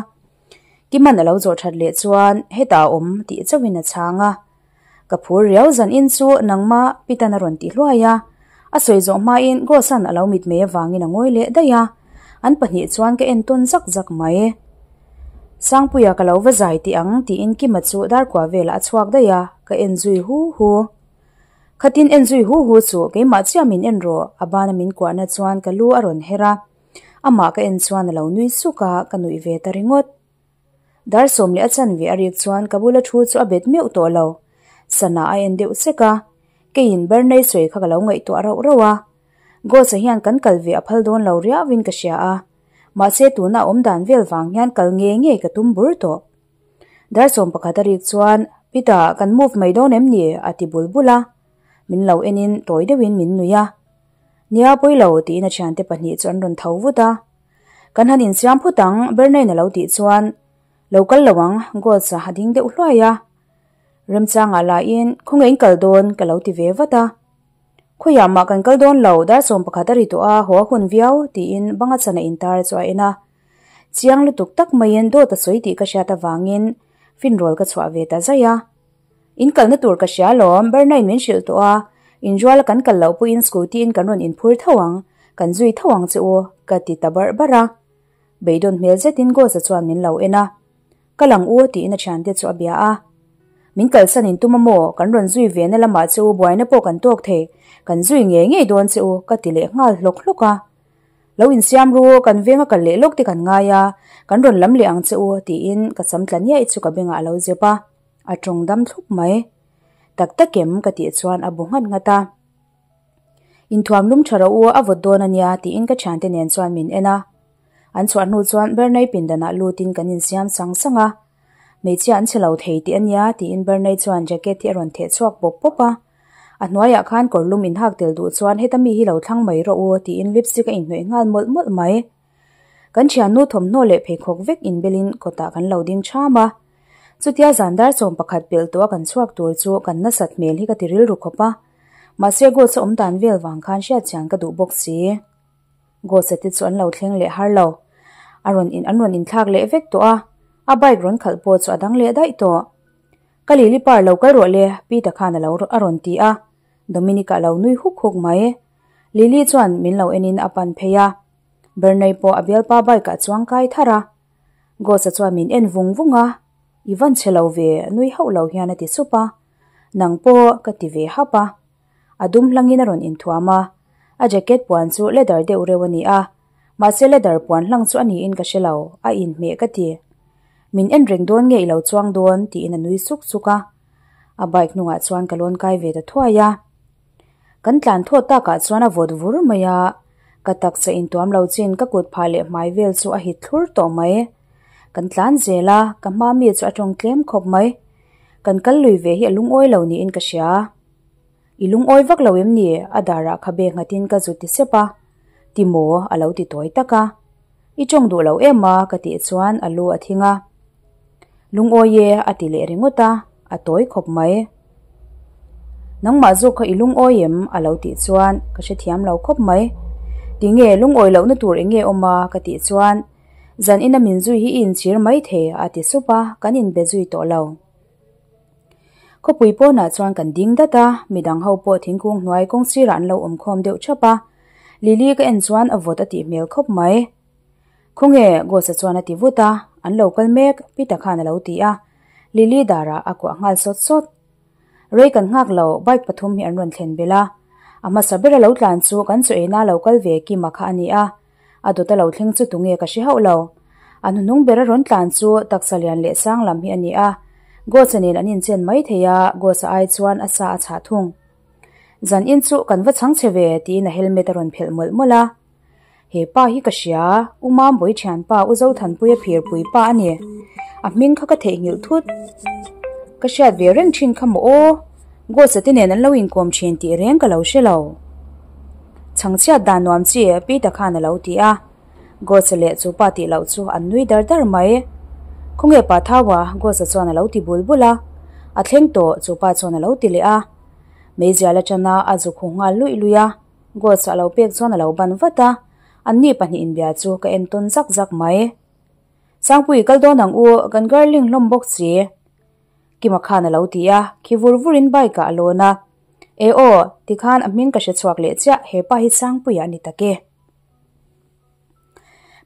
Kima'n a lo zawh that leh chuan hetah a awm tih chauhin a chhang a. Ka phur riau zan in chu nangmah Pitan a rawn ti hluai a, a sawi zawh hmain Ghost-a'n a lo mitmei avangin a ngawi leh daih a, an pahnih chuan ka en tawn zak zak mai. Sangpuia ka lo va zai tih ang tiin Kima chu darkua velah a chhuak daih a, ka en zui hu hu. Khatin en zui hu hu chu keimah chiah min en rawh, a bana min kuahna chuan ka lu a rawn her a, amah ka en chuan a lo nui suk a, ka nuih ve ta ringawt. Dar sawm leh a chanve a rik chuan ka bula thu chu a bet meuh tawh lo. Sana a en deuh sek a, keiin Bernay sawi kha ka lo ngaihtuah rauh rauh a. Ghost-a hian kan kal ve a phal dawn lo riauin ka hria a, mahse tuna a awm dan vel vang hian kal ngei ngei ka tum bur tawh. Dar 11 a rik chuan, Pita, kan move mai dawn em ni? a ti bul bul a. Min lo enin tawi deuhin min nui a. Nia pawi lo, tiin a thiante pahnih chu an rawn tho vut a. Kan han insiam phut ang, Bernain a lo tih chuan, Lo kal lo ang, Gold-a a ding deuh hluai a. Remchangah lahin, Khawnge in kal dawn? ka lo ti ve vat a. Khawiah mah kan kal dawn lo, dar 11 a ri tawh a, haw a hun viau, tiin banga chana intar chu a en a. Chiang lutuk tak maiin dawt a sawi tih ka hriat avangin finrawl ka chhuah ve ta zaih a. In kalna tur ka hria alawm, Bernain min hrilh tawh a, inruala kan kal loh pawhin scooty in kan rawn inphur tho ang, kan zui tho ang che u, ka ti ta barh barh a. Beidawn hmel zetin Ghost-a chuan min lo en a. Ka lang u tiin a thiante chu a bia a. Min kalsan in tum a maw? Kan rawn zui ve na lamah che u buaina pawh kan tawk thei, kan zui ngei ngei dawn che u ka ti leh nghal hlawk hlawk a. Lo insiam ru, kan veng a kal leh lawk te kan ngai a, kan rawn lam leh ang che u tiin ka sam tla niaih chu ka bengah a lo zep a, a tawng dam thlup mai. Tak tak em ka tih chuan a bu nghat nghat a. Inthuam lum tha rawh u, a vawt dawn a nia tiin ka thiante nen chuan min en a. An chhuah hnu chuan Bernay pindanah lutin kan insiam sang sang a. Hmeichhia an chhe lo thei tih a nia tiin Bernay chuan jacket hi a rawn theh chhuak pawp pawp a. A hnuaiah khan kawr lum inhak tel duh chuan heta mi hi lo thlang mai rawh u tiin lipstick a inhnawih nghal mawlh mawlh mai. Kan thiannu thawmhnaw leh pheikhawk vek inbelin kawtah kan lo ding ṭham a. Chutia zan dar 11 pelh tawha kan chhuak tur chu kan nasat hmel hi ka ti rilru khawp a. Mahse Gods a awm dan vel vang khan hriatchian ka duh bawk si. Ghost-a te chu an lo thleng leh har lo. A rawn in an rawn inthlak leh vek tawh a, a bike rawn khalh pawh chu a dang leh daih tawh. Ka Lily par lo kal rawh le, Peter khan a lo a rawn ti a. Dominic-a lo nui huk huk mai. Lily chuan min lo enin a pan phei a. Bernay pawh a bialpa bike-ah chuang kai thar a. Ghost-a chuan min en vung vung a, I van chhe lo ve, nui hauh lo hian a ti sup a. Nang pawh ka ti ve hap a. A dum hlangin a rawn inthuam a, a jacket puan chu leather deuh reuh a ni a, mahse leather puan hlang chu a niin ka hre lo, a inhmeh ka ti. Min en reng dawn nge i lo chuang dawn? tiin a nui suk suk a. A bike hnungah chuan ka lawn kai ve ta thuai a. Kan tlan thawt takah chuan a vawt vur mai a, Ka taksa intuam lo chin ka kut phah leh hmai vel chu a hit thlur tawh mai. Kan tlan zel a, ka hma mi chu a tawng tlem khawp mai. Kan kal lui ve hi a lungawi lo niin ka hria. I lungawi vak lo em ni? A darah khabe nghatin ka zu ti sep a. Ti maw? A lo ti tawi tak a. I tawng duh lo em a? Ka tih chuan a lu a thing a. Lungawi e a ti leh ringawt a, a tawi khawp mai. Nangmah zawk kha i lungawi em? A lo tih chuan ka hrethiam lo khawp mai. Tinge lungawi lohna tur eng nge awm a? Ka tih chuan zan ina min zui hi i inchhir mai thei a ti sup a, kan inbe zui tawh lo. Khawpui pawnah chuan kan ding dat a, midang ho pawh thingkung hnuai kawng sirah an lo awm khawm deuh thap a. Lily ka en chuan a vawt a tih hmel khawp mai. Khawnge? Ghost-a chuan a ti vut a, an lo kal mek, Peter khan a lo ti a. Lily darah a kuah nghal sawt sawt. Rei kan nghak lo, bike pathum hi an rawn thlen belh a. A hmasa ber a lo tlan chu kan chaw eina lo kal ve Kima kha a ni a. A dawt a lo thleng chu tunge ka hre hauh lo. A hnuhnung ber a rawn tlan chu taksa lian leh sang lam hi a ni a. Ghost-a nen an inchen mai thei a, Ghost-a ai chuan a sa a chhah thung. Zan in chu kan va chhang che ve, tiin a helmet a rawn phelh mawlh mawlh a. He pa hi ka hria, U Mambawi thianpa U Zothanpuia phirpui pa a ni. A hming kha ka theihnghilh thut. Ka hriat ve reng thin kha maw aw? Ghost-a te nen an lo inkawm thin tih reng ka lo hre lo. Chhangchhiat dan nuam chi Peter khan a lo ti a. Ghost-a leh chu pa tih loh chu an nui dar dar mai. Khawnge pa Thaua? Ghost-a chuan a lo ti bul bul a. A thleng tawh, chu pa chuan a lo ti leh a. Meizial atana a zu khu nghal luih luih a. Ghost a lo pek chuan a lo ban vat a, anni pahnih inbia chu ka en tawn zak zak mai. Sangpui kal dawn ang u, kan girling hlawm bawk si. Kima khan a lo ti a, khi vur vurin bike ah a lawn a. E aw, tikhan a hming ka hre chhuak leh chiah, hepa hi Sangpuia a ni tak e.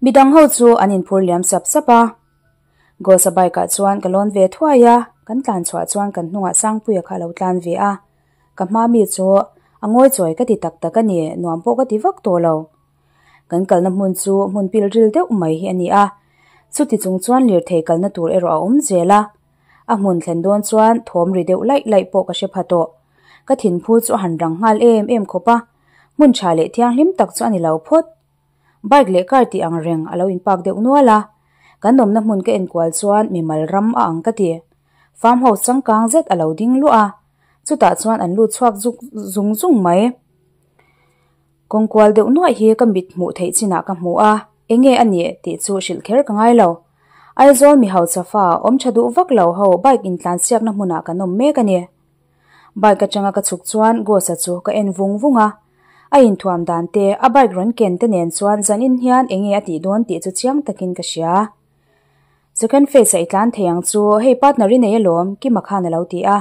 Midang ho chu an inphur liam sap sap a. Ghost-a bike ah chuan ka lawn ve thuai a, kan tlan chhuah chuan kan hnungah Sangpuia kha a lo tlan ve a. Ka hma mi chu a ngawi chawi ka ti tak tak a ni, nuam pawh ka ti vak tawh lo. Kan kalna hmun chu hmun pil ril deuh mai hi a ni a, chuti chung chuan lirthei kalna tur erawh a awm zel a. A hmun thlen dawn chuan thawm ri deuh laih laih pawh ka hre pha tawh. Ka thinphu chu a han rang nghal em em khawp a, hmun tha leh thianghlim tak chu a ni lo phawt. Bike leh car tih ang reng a lo in park deuh nual a, kan awmna hmun ka enkual chuan mimal ram a ang ka ti. Farm house changkang zet a lo ding luah a, chutah chuan an lut chhuak zuk zung zung mai. Kawngkual deuh nuaih hi ka mit hmuh theih chinah ka hmu a, enge a nih tih chu hrilh kher ka ngai lo. Aizawl mi hausa fa awm tha duh vak lo ho bike intlansiakna hmunah kan awm mek a ni. Bike atanga ka chhuk chuan Ghost-a chu ka en vung vung a, a inthuam dan te, a bike rawn ken te nen chuan zanin hian enge a tih dawn tih chu chiang takin ka hria. Second phase a i tlan thei ang chu, hei partner i nei alawm, Kima khan a lo ti a.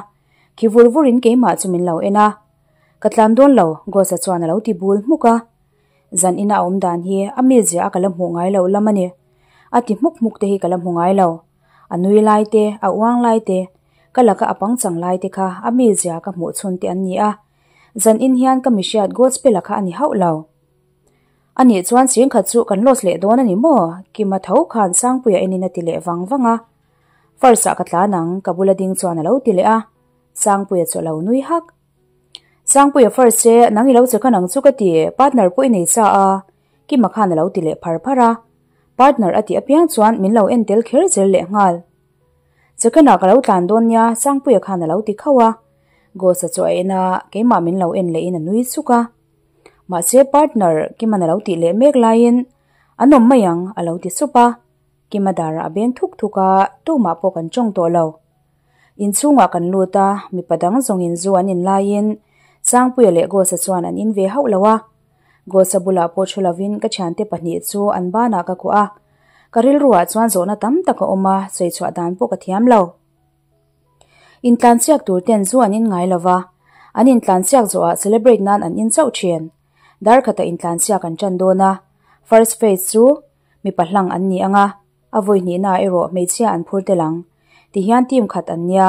Khi vur vurin keimah chu min lo en a. Ka tlan dawn lo, Ghost-a chuan a lo ti bul hmuk a. Zan ina a awm dan hi a mizia a ka la hmuh ngai loh lam a ni. A ti hmuk hmuk te hi ka la hmu ngai lo. A nui lai te, a uang lai te, ka laka a pangchang lai te kha a mizia ka hmuh chhun te an ni a. Zan in hian ka mihriat Gospel-a kha a ni hauh lo. A nih chuan chingkhat chu kan loss leh dawn a ni maw? Kima tho khan Sangpuia enin a ti leh vang vang a. First ah ka tlan ang, ka bula ding chuan a lo ti leh a. Sangpuia chu a lo nui hak. Sangpuia first e, nang i lo che khan ang chu ka ti, partner pawh i nei sa a. Kima khan a lo ti leh phar phar a. Partner a tih apiang chuan min lo en tel kher zel leh nghal. Second ah ka lo tlan dawn nia, Sangpuia khan a lo ti khauh a. Ghost-a chu a en a, keimah min lo en lehin a nui suk a. Mahse partner Kiman a lo tih leh mek laiin an awm mai ang a lo ti sup a, Kima darah a beng thuk thuk a, tumah pawh kan tawng tawh lo. Inchhungah kan lut a, mipa dang zawngin zu an in laiin Sangpuia leh Ghost-a chuan an in ve hauh lo a. Ghost-a bulah pawh thu lovin ka thiante pahnih chu an banah ka kuah a, ka rilruah chuan zawhna tam tak a awm a, sawi chhuah dan pawh ka thiam lo. Intlansiak tur ten zu an in ngai lo va, an intlansiak zawhah celebrate nan an in chauh thin. Dar khatah intlansiak an tan dawn a, first phase chu mipa hlang an ni ang a, a vawi hnihnaah erawh hmeichhia an phur tel ang. Tihian team khat an nia,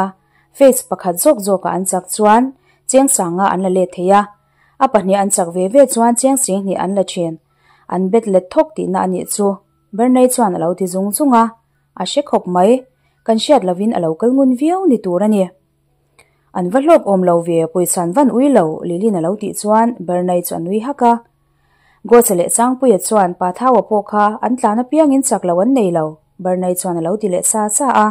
phase pakhat zawk zawkah an chak chuan cheng sanga an la let thei a, a pahnih an chak ve ve chuan cheng sing hnih an la thin. An bet let thawk tihna a nih chu, Bernay chuan a lo ti zung zung a. A hre khawp mai, kan hriat lovin a lo kal ngun viau ni tur a ni. An va hlawk awm lo ve, pawisa an van ui lo, Lili'n a lo tih chuan Bernay chu a nui hak a. Gawcha leh Sangpuia chuan Pa Thaua pawh kha an tlan apiangin chak lo an nei lo, Bernai chuan a lo ti leh sa sa a.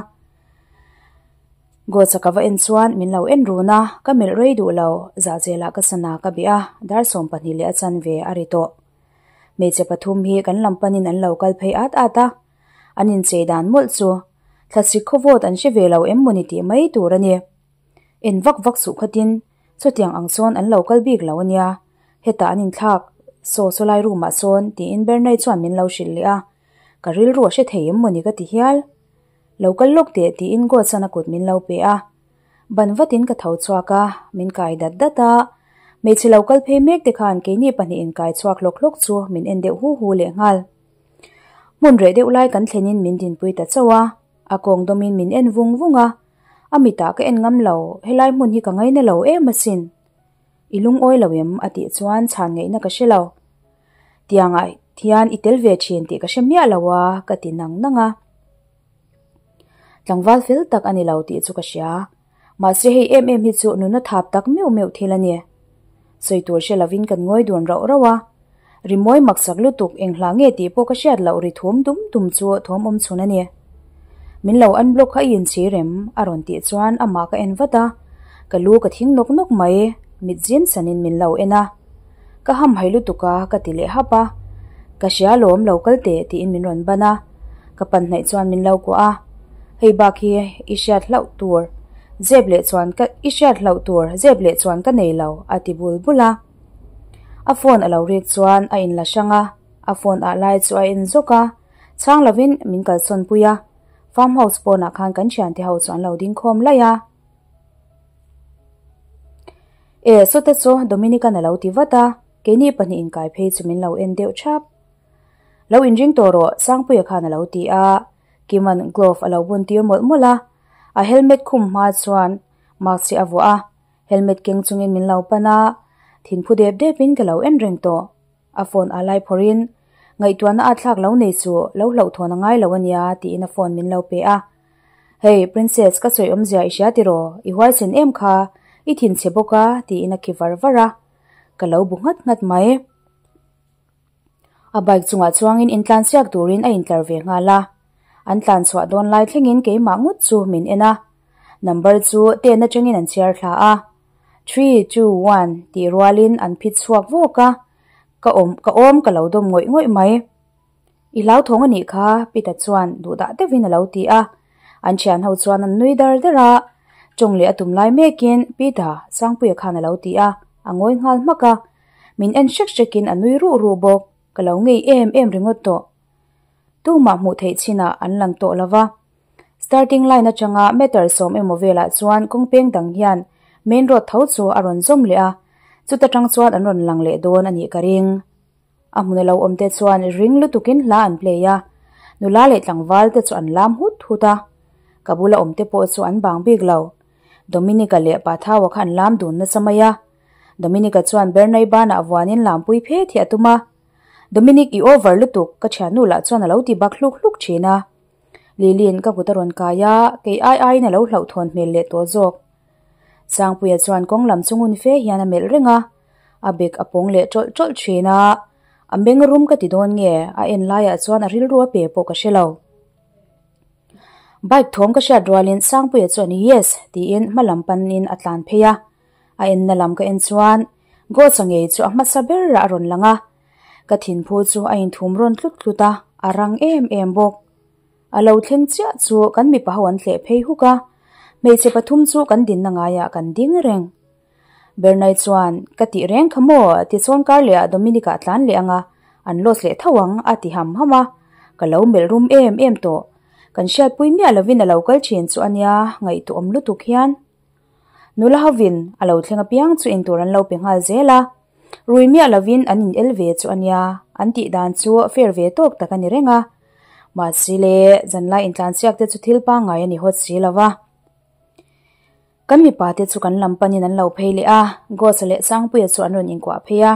Gawcha ka va en chuan min lo en run a, ka melh rei duh lo, zahzelah ka sana ka bih a, dar 12 leh a chanve a ri tawh. Hmeichhe pathum hi kan lam panin an lo kal phei at at a, an inchei dan mawlh chu thlasik khawvawt an hre ve lo em mawni tih mai tur a ni. En vak vak suh khatin chutiang ang sawn an lo kal bik lo a nia, hetah an inthlak saw saw lai room ah sawn tiin Bernay chuan min lo hrilh leh a, ka rilru a hre thei em mawni ka ti hial. Lo kal lawk teh tiin Godson a kut min lo pe a, ban vatin ka tho chhuak a, min kai dat dat a, hmeichhe lo kal phei mek te khan keini pahnihin kai chhuak hlawk hlawk chu min en deuh hu hu leh nghal. Hmun reh deuh lai kan thlenin min dinpui ta chauh a, a kawng dawmin min en vung vung a, a mitah ka en ngam lo, helai hmun hi ka ngaina lo em asin. I lungawi lo em? a tih chuan chhan ngaihna ka hre lo. Tiangah hian i tel ve thin tih ka hre miah lo a, ka ti nang nang a. Tlangval fel tak a ni lo tih chu ka hria. Mahse hei em em hi chu nuna thap tak meuh meuh thil a ni. Sawi tur hre lovin kan ngawi dun rauh rauh a. Rimawi maksak lutuk eng hla nge tih pawh ka hriat loh ri thum dum dum chu thawm awm chhun a ni. Min lo unblock kha i inchhir em? a rawn tih chuan amah ka en vat a. Ka lu ka thing nawk nawk mai, mit zim sanin min lo en a. Ka hamhaih lutuk a, ka ti leh hap a. Ka hria lawm lo kal teh tiin min rawn ban a. Ka pan hnaih chuan min lo kuah a. Hei bak hi i hriat hlauh tur zep leh chuan ka i hriat hlauh tur zep leh chuan ka nei lo a ti bul bul a. A phone a lo rik chuan a inla hrang a, a phone ah lai chu a en zawk a, chhang lovin min kalsawn pui a. Farm house pawnah khan kan thiante ho chu an lo ding khawm laih a. E, sawta chu Dominican a lo ti vat a, keini pahnih inkai phei chu min lo en deuh thap. Lo inring tawh rawh, Sangpuia khan a lo ti a, Kima'n glove a lo bun tir mawlh mawlh a, a helmet khum hma chuan mask hi a vuah a, helmet keng chungin min lo pan a, thinphu dep depin ka lo en reng tawh. A phone a lai phawrhin, Ngaihtuahna a thlak lo nei chu lo hlauhthawn a ngai lo a nia tiin a phone min lo pe a. Hey, Princess, ka sawi awmzia i hria tiraw? I huaisen em kha? I thinchhe bawk a tiin a khi var var a. Ka lo bu nghat nghat mai. A bike chungah chuangin intlan siak turin a intlar ve nghal a. An tlan chhuah dawn lai thlengin keimah ngawt chu min en a. Number chu ten atangin an chhiar thla a. Three, two, one tih rualin an phit chhuak vawk a. Ka awm ka awm ka lo dawm ngawih ngawih mai. I hlauthawng a nih kha, Pita chuan duhdah deuhin a lo ti a. An thian ho chuan an nui dar dar a. Tawng leh a tum lai mekin Pita, Sangpuia khan a lo ti a, a ngawi nghal hmak a. Min en hrek hrekin a nui ruh ruh bawk, ka lo ngei em em ringawt tawh. Tumah hmuh theih chinah an lang tawh lo va. Starting line atanga meter sawm emaw velah chuan kawng peng dang hian main road tho chu a rawn zawm leh a, chuta tang chuan an rawn lang leh dawn a nih ka ring. A hmun a lo awm te chuan ring lutukin hla an play a, nula leh tlangval te chu an lam hut hut a, ka bula awm te pawh chu an bang bik lo. Dominica leh Pathaua kha an lam dun nasa mai a, Dominica chuan Bernay banah vuanin lampui phe thih a tum a. Dominic i over lutuk, ka thiannu lah chuan a lo ti bak hluk hluk thin a. Lili'n ka kut a rawn kai a, kei ai aiin a lo hlauhthawn hmel leh tawh zawk. Sangpuia chuan kawng lam chu ngun fe hian a melh reng a, a bek a pawng leh tawlh tawlh thin a. A meng rum ka ti dawn nge, a en laiah chuan a rilru a pe pawh ka hre lo. Bike thawm ka hriat rualin Sangpuia chuan Yes! tiin hma lam panin a tlan phei a. A enna lam ka en chuan Ghost-a ngei chu a hmasa berah a rawn lang a, ka thinphu chu a inthum rawn tlut tlut a, a rang em em bawk. A lo thleng chiah chu kan mipa ho an tleh phei huk a, hmeichhe pathum chu kan dinna ngaiah kan ding reng. Bernay chuan, Ka tih reng kha maw? Tichuan kar leh ah Dominic-a a tlan leh ang a, an loss leh tho ang, a ti ham ham a. Ka lo melh rum em em tawh. Kan hriatpui miah lovin a lo kal thin chu a nia, ngaihtuahawm lutuk hian. Nula hovin a lo thleng apiang chu intur an lo pe nghal zel a, rui miah lovin an in el ve chu a nia, an tih dan chu fair ve tawk tak a ni reng a. Mahse le, zanlai intlansiak te chu thil pangngai a ni hawt si lo va. Kan mipa te chu kan lam panin an lo phei leh a, Ghost-a leh Sangpuia chu an rawn inkuah phei a,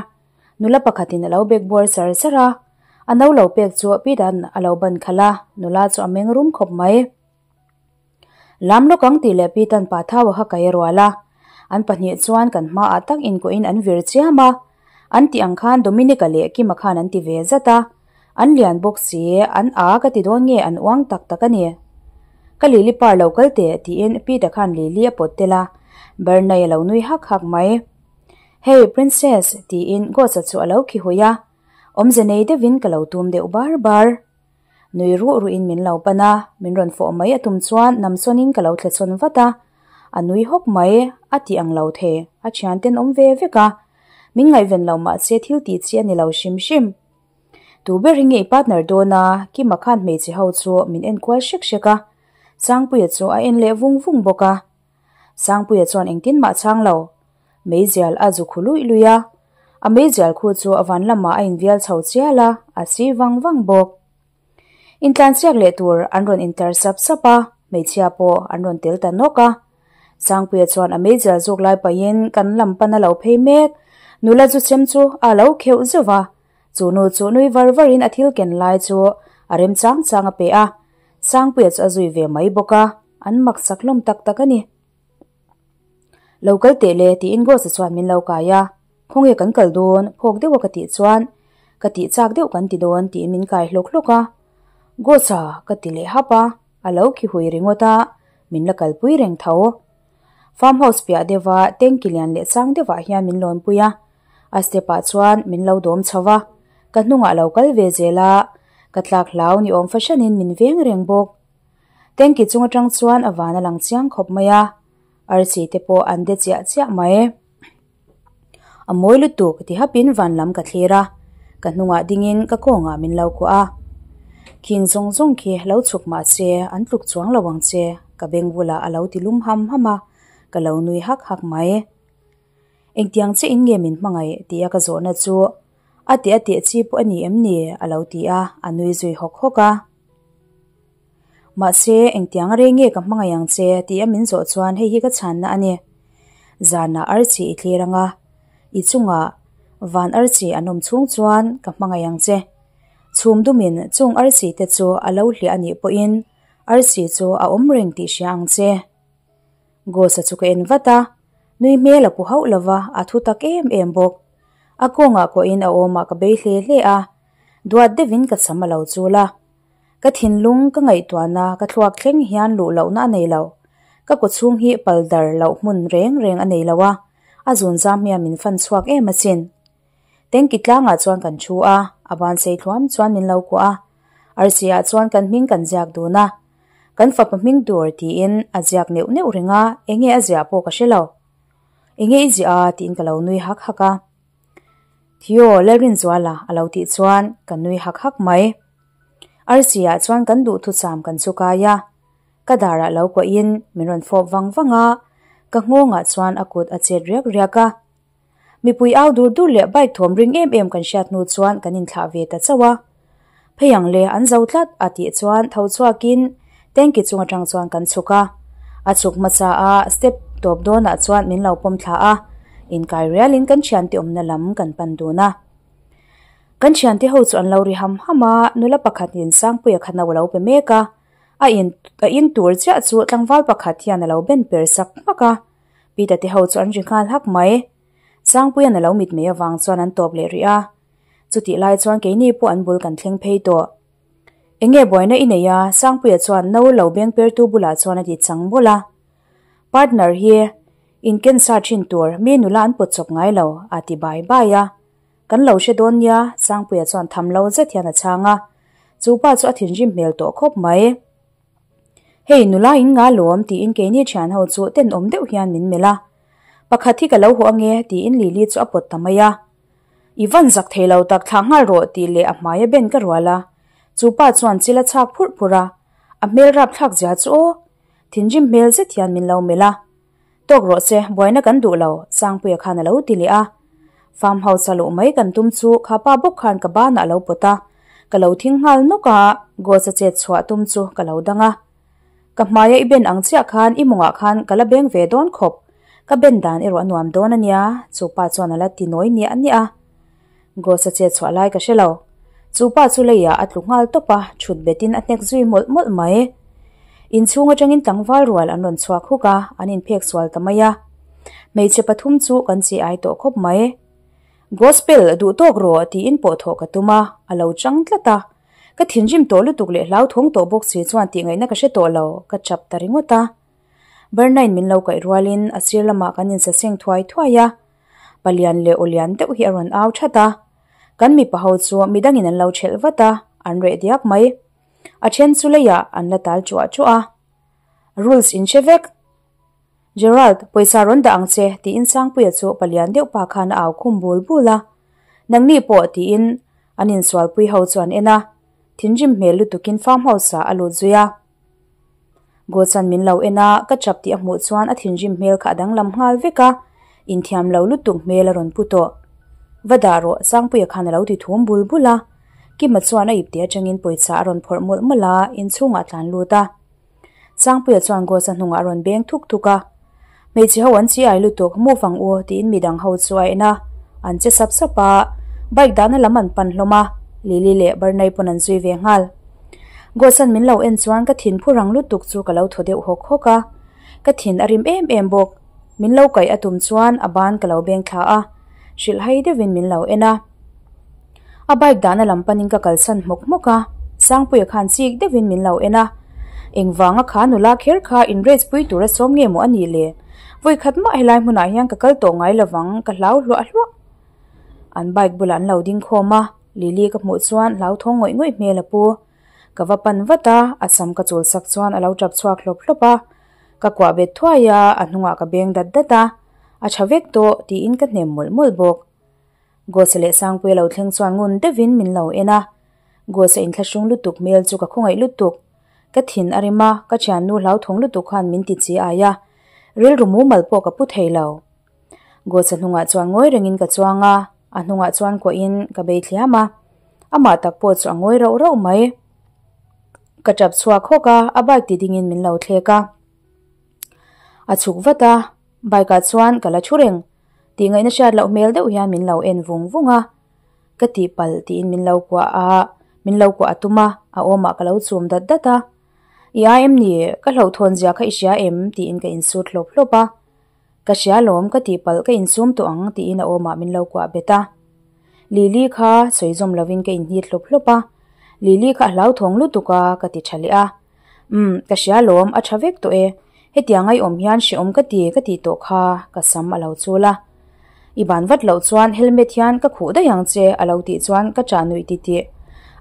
nula pakhatin a lo bek buar char char a, a no lo pek chu Pete-a'n a lo ban khalh a, nula chu a meng rum khawp mai. Lam lawk ang tih leh Pitan pa thau a kha kai a rual a, an pahnih chuan kan hmaah tak inkuahin an vir chiam a. An tih ang khan Dominica leh Kima khan an ti ve zat a, an lian bawk si, an a ka ti dawn nge an uang tak tak a ni. Ka Lily par lo kal teh tiin Peter khan Lily a pawt tel a, Bernay a lo nui hak hak mai. Hey Princess tiin Ghost-a chu a lo khi hui a, awmze nei deuhin ka lo tum deuh bar bar. Nui ruh ruhin min lo pan a, min rawn fawh mai a tum chuan namsawnin ka lo thlechhawn vat a, a nui hawk mai, a tih ang lo thei, a thianten awm ve vek a, min ngaihven lo mahse thil tih chi a ni lo hrim hrim. Tu ber hi nge i partner dawn a, Kima khan hmeichhe ho chu min en kual hrek hrek a, Sangpuia chu a en leh vung vung bawk a. Sangpuia chuan engtin mah chhang lo. Meizial a zu khu luih luih a, a meizial khu chu a van lamah a invial chho chial a, a si vang vang bawk. Intlansiak leh tur an rawn intar sap sap a, hmeichhia pawh an rawn tel ta nawk a. Sangpuia chuan a meizial zawk lai pahin kan lam pan a lo phei mek, nula zu chem chu a lo kheuh zeuh va, chu nu chu nui var varin a thil ken lai chu a rem chang chang a pe a, Sangpuia chu a zui ve mai bawk a, an mak sak hlawm tak tak a ni. Lo kal teh le tiin Ghost-a chuan min lo kai a, Khawnge kan kal dawn? Phawk deuha ka tih chuan, Ka tih chak deuh kan ti dawn tiin min kai hlawk hlawk a. Ghost-a ka ti leh hap a, a lo khi hui ringawt a, min la kalpui reng tho. Farm house piah deuha tanky lian leh chang deuhah hian min lawnpui a, a step-ah chuan min lo dawm chho va, ka hnungah lo kal ve zel a, ka tlak hlau ni awm fahranin min veng reng bawk. Tanky chung atang chuan a van a lang chiang khawp mai a, arsi te pawh an de chiah chiah mai. A mawi lutuk ti hapin van lam ka thlir a, ka hnungah dingin ka kawngah min lo kuah a. Khing zawng zawng khi lo chhuk mah se an tluk chuang lo ang che, ka beng bulah a lo ti lum ham ham a, ka lo nui hak hak mai. Engtiang che in nge min hmangaih tia ka zawhna chu a tih a tih chi pawh a ni em ni a lo ti a, a nui zui hawk hawk a. Mahse, engtiang a rei nge ka hmangaih ang che tih a min zawh chuan hei hi ka chhanna a ni. Zanah archi i thlir ang a, i chungah van archi an awm chhung chuan ka hmangaih ang che. Chhum dumin chung archi te chu a lo hliah a nih pawhin archi chu a awm reng tih hria ang che. Ghost-a chu ka en vat a, nui hmel a pu hauh lova a thu tak em em bawk. A kawngah kawhin a awmah ka bei hle hle a, duat deuhin ka cham a lo chul a. Ka thinlung ka ngaihtuahna ka thluak thleng hian luh lohna a nei lo. Ka kawchhung hi pal dar loh hmun reng reng a nei lo a, a zun zam hian min fan chhuak em asin. Tanky tlangah chuan kan thu a, a ban sei thluam chuan min lo kuah a. Arsi ah chuan kan hming kan ziak dun a. Kan fapa hming tur tiin a ziak neuh neuh reng a, enge a ziah pawh ka hre lo. Enge i ziah a tiin ka lo nui hak hak a. Theo, Lalrinzuala a lo tih chuan ka nui hak hak mai. Arsi ah chuan kan duhthucham kan chu kai a, ka darah lo kuahin min rawn fawp vang vang a, ka nghawngah chuan a kut a chet riak riak a. Mipui au dur dur leh bike thawm ring em em kan hriat hnu chuan kan inthlah ve ta chauh a. Phei ang le, an zo tlat a tih chuan tho chhuakin tanky chung atang chuan kan chhuk a. A chhuk hmasa a, step tawp dawnah chuan min lo pawm thla a, inkai rialin kan thiante awmna lam kan pan dun a. Kan thiante ho chu an lo ri ham ham a, nula pakhatin Sangpuia kha no a lo pe mek a, a in a in tur chiah chu tlangval pakhat hian a lo ben per sak hmak a, Peter te ho chu an ri nghal hak mai. Sangpuia'n a lo mit mai avang chuan an tawp leh rih a, chutih lai chuan keini pawh an bul kan thleng phei tawh. Enge buaina i nei a? Sangpuia chuan no lo beng pertu bulah chuan a ti chang bawlh a. Partner hi inken sa thin tur mi nula an pawt chawp ngai lo a ti bai bai a. Kan lo hre dawn nia, Sangpuia chuan tham lo zet hian a chhang a. Chu pa chu a thinrim hmel tawh khawp mai. Hei nula in nga lawm tiin keini thian ho chu tenawm deuh hian min melh a. Pakhat hi ka lo haw ange tiin Lily chu a pawt ta mai a. I van zak thei lo tak thlah nghal rawh tih leh a hmai a ben ka rual a. Chu pa chuan chil a chhak phurh phurh a. A hmel rapthlak zia chu aw. Thinrim hmel zet hian min lo melh a. Tawk rawh se, buaina kan duh lo, Sangpuia khan a lo ti leh a. Farm house a luh mai kan tum chu kha pa bawk khan ka banah a lo pawt a, ka lo thing nghal nawk a, Ghost a chet chhuah tum chu ka lo dang a. Ka hmaia i ben ang chiah khan i mawngah khan ka la beng ve dawn khawp, ka ben dan erawh a nuam dawn a nia, chu pa chuan a la ti nawi niah niah a. Ghost a chet chhuah lai ka hre lo. Chu pa chu leiah a tlu nghal tawp a, chhut betin a hnek zui mawlh mawlh mai. Inchhung atangin tlangval rual an rawn chhuak huk a, an inphek sual ta mai a. Hmeichhe pathum chu kan chi ai tawh khawp mai. Gospel, duh tawk rawh tiin pawh thawh ka tum a, a lo chang tlat a. Ka thinrim tawh lutuk leh hlauthawng tawh bawk si chuan tihngaihna ka hre tawh lo, ka chap ta ringawt a. Bernain min lo kaih rualin a sir lamah kan insaseng thuai thuai a. Palian leh awlian deuh hi a rawn au that a. Kan mipa ho chu midangin an lo thelh vat a, an reh diak mai. A then chu leiah an la tal chuah chuah a. Rules in hre vek. Gerald, pawisa rawn dah ang che, tiin Sangpuia chu palian deuh pa khan a au khum bul bul a. Nangni pawh, tiin an insualpui ho chu an en a. Thinrim hmel lutukin farm house ah a lut zui a. Gawchan min lo en a, ka chap tih a hmuh chuan a thinrim hmel kha a danglam nghal vek a, inthiam lo lutuk hmel a rawn pu tawh. Va dah rawh, Sangpuia khan a lo ti thum bul bul a. Kima chuan a ipte atangin pawisa a rawn phawrh mawlh mawlh a, inchhungah a tlan lut a. Sangpuia chuan Gawcha hnungah a rawn beng thuk thuk a. Hmeichhe ho an chi ai lutuk, move ang u tiin midang ho chu a en a. An che sap sap a, bike dahna lam an pan hlawm a, Lily leh Barney pawn an zui ve nghal. Gawcha'n min lo en chuan ka thin phu rang lutuk chu ka lo thaw deuh hawk hawk a. Ka thin a rim em em bawk. Min lo kaih a tum chuan a ban ka lo beng thla a, hrilhhai deuhin min lo en a. A bike dahna lam panin ka kalsan hmawk hmawk a, Sangpuia khan chik deuhin min lo en a. Engvanga kha nula kher kha in race pui tura sawm nge maw a nih le? Vawikhat mah helai hmunah hian ka kal tawh ngai lovang, ka hlau hluah hluah. An bike bulah an lo ding khawm a, Lily ka hmuh chuan hlauthawng ngawih ngawih hmel a pu. Ka va pan vat a, a sam ka chul sak chuan a lo tap chhuak hlawp hlawp a. Ka kuah bet thuai a, a hnungah ka beng dat dat a, a tha vek tawh tiin ka hnem mawlh mawlh bawk. Gawsa leh Sangpuia lo thleng chuan ngun deuhin min lo en a. Gawsa inthlahrung lutuk hmel chu ka khawngaih lutuk. Ka thin a rim a, ka thiannu hlauthawng lutuk khan min ti chi ai a. Rilru mumal pawh ka pu thei lo. Gawsa hnungah chuan ngawi rengin ka chuang a, a hnungah chuan kuahin ka bei thliam a. Amah tak pawh chu a ngawi rauh rauh mai. Ka tap chhuak hawk a, a bike ti dingin min lo thlek a. A chhuk vat a, bike ah chuan ka la thu reng. Tih ngaihna hriat loh hmel deuh hian min lo en vung vung a, ka tihpalh tiin min lo kuah a, min lo kuah a tum a, a awmah ka lo chum dat dat a. I ai em ni? Ka hlauhthawn zia kha i hria em? tiin ka insut hlawp hlawp a. Ka hria lawm, ka tihpalh ka insum tawh ang tiin a awmah min lo kuah bet a. Lily kha sawi zawm lovin ka inhnit hlawp hlawp a, Lily kha a hlauthawng lutuk a, ka ti tha leh a. Umm, ka hria lawm, a tha vek tawh e. Hetiang ai awm hian hrehawm ka ti ka tih tawh kha ka sam a lo chul a. I ban vat loh chuan helmet hian ka khuh daih ang che a lo tih chuan ka chah nuih titih.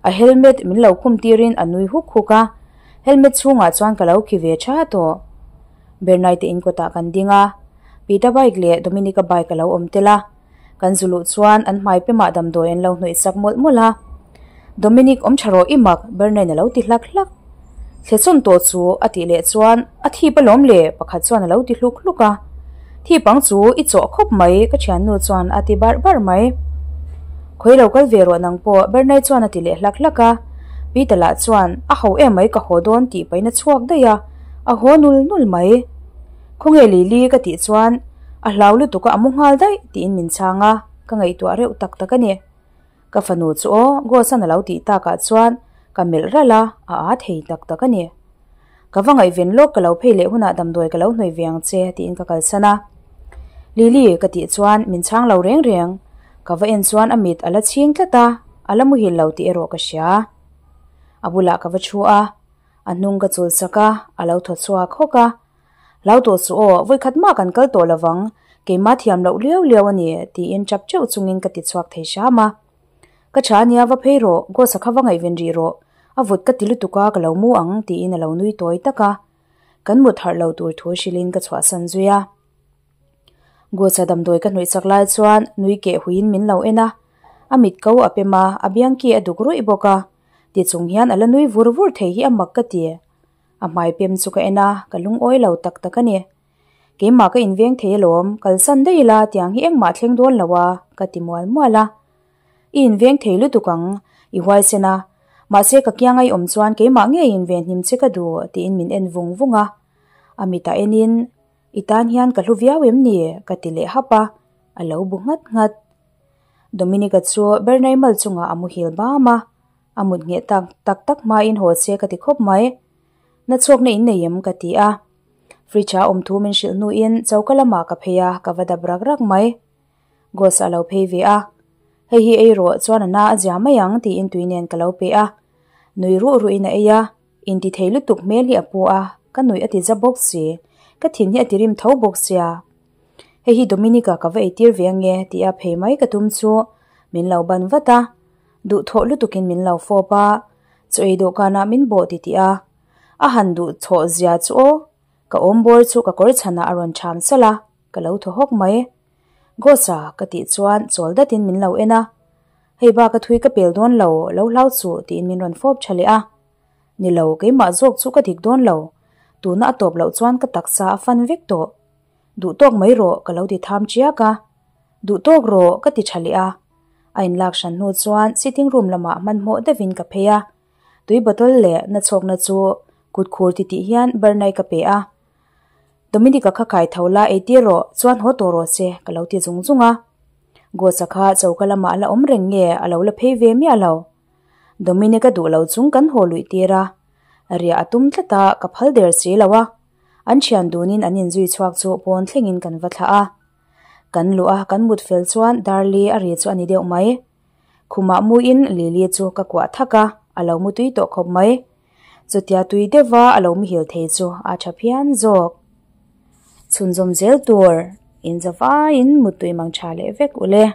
A helmet min lo khum tirin a nui huk huk a, helmet chhungah chuan ka lo khi ve tha tawh. Bernai te in kawtah kan ding a, Pita bike leh Dominica bike a lo awm tel a. Kan zu luh chuan an hmai pemah damdawi an lo hnawih sak mawlh mawlh a. Dominic awm tha rawh i mak, Bernain a lo ti hlak hlak. Thlechawn tawh chu a tih leh chuan a thip alawm le pakhat chuan a lo ti hluk hluk a. Thip ang chu i chawh khawp mai ka thiannu chuan a ti barh barh mai. Khawi lo kal ve rawh nang pawh Bernai chuan a ti leh hlak hlak a. Peter lah chuan a ho em mai ka haw dawn tih pahin a chhuak daih a, a haw nul nul mai. Khawnge Lily ka tih chuan a hlau lutuk a a mu nghal daih tiin min chhang a, ka ngaihtuah reuh tak tak a ni. Ka fanu chu aw Gos-an a lo tih takah chuan ka melh ralh a, a aa thei tak tak a ni. Ka va ngaihven lawk ka lo phei leh hunah damdawi ka lo hnawih ve ang che tiin ka kalsan a. Lily ka tih chuan min chhang lo reng reng, ka va en chuan a mit a la chhing tlat a, a la muhil lo tih erawh ka hria. A bulah ka va thu a, a hnung ka chul sak a, a lo thaw chhuak hawk a. Hlau tawh suh aw, vawikhat mah kan kal tawh lovang, keimah thiam loh liau liau a ni, tiin tap teuh chungin ka ti chhuak thei hram a. Ka tha ania va phei rawh, Ghost-a kha va ngaihven rih rawh, a vut ka ti lutuk a ka lo mu ang, tiin a lo nui tawi tak a. Kan mut harh lo tur thu hrilhin ka chhuahsan zui a. Ghost-a damdawi ka hnawih chak lai chuan nui keh huiin min lo en a, a mit ko a pem a, a biangki a duk ruih bawk a, tichung hian a la nui vur vur thei hi a mak ka ti. A hmai pem chu ka en a, ka lungawi lo tak tak a ni. Keimah ka inveng thei alawm, kalsan daih ila tiang hi engmah thleng dawn lo a, ka ti mual mual a. I inveng thei lutuk ang, i huaisen a. Mahse ka kiang a i awm chuan keimah ngei inven hnim che ka duh, tiin min en vung vung a. A mitah enin, I tan hian ka hlu viau em ni? ka ti leh hap a, a lo bu nghat nghat. Dominica chu Bernaimal chungah a muhil bam a. A mut ngheh tak tak tak hmain haw che ka ti khawp mai. Na chhuakna in nei em ka ti a. Fridge ah awm thu min hrilh hnuin choka lamah ka phei a, ka va dap rak rak mai. Gos a lo phei ve a. Hei hi ei rawh chuan a na a zia mai ang tiin tui nen ka lo pe a. Nui ruh ruhin a ei a, inti thei lutuk hmel hi a pu a, ka nuih a ti za bawk si, ka thin hi a ti rim tho bawk sia. Hei hi Dominica ka va eitir ve ange tia phei mai ka tum chu min lo ban vat a, duhthawh lutukin min lo fawp a, chaw ei dawhkanah min bawh titih a, a han duhthawh zia chu aw, ka awm bawr chu ka kawr chhanah a rawn ṭham salh a, ka lo thaw hawk mai. Gosa ka tih chuan chawl datin min lo en a, hei bak a thui ka pel dawn lo, lo hlau chuh tiin min rawn fawp tha leh a. Ni lo, keimah zawk chu ka dik dawn lo, tuna a tawp loh chuan ka taksa a fan vek tawh. Duh tawk mai rawh ka lo ti tham chiak a, duh tawk rawh ka ti tha leh a. A inlak hran hnu chuan sitting room lamah hmanhmawh deuhin ka phei a, tui bottle leh nachhawkna chu kut khur titih hian Bernai ka pe a. Dominica kha kai tho la ei tir rawh, chuan haw tawh rawh se, ka lo ti zung zung a. Gosa kha choka lamah a la awm reng nge a lo la phei ve miah lo. Dominica duh lo chung kan haw luih tir a, riah a tum tlat a, ka phal der si lo a. An thian dunin an inzui chhuak chu pawn thlengin kan va thlah a. Kan luh a, kan mut fel chuan Darli a ri chu a ni deuh mai. Khumah muin Lily chu ka kuah thak a, a lo mu tui tawh khawp mai. Chutia tui deuha a lo mihil thei chu a tha phian zawk. Chhunzawm zel tur, inzavaiin muttui mang tha leh vek ule.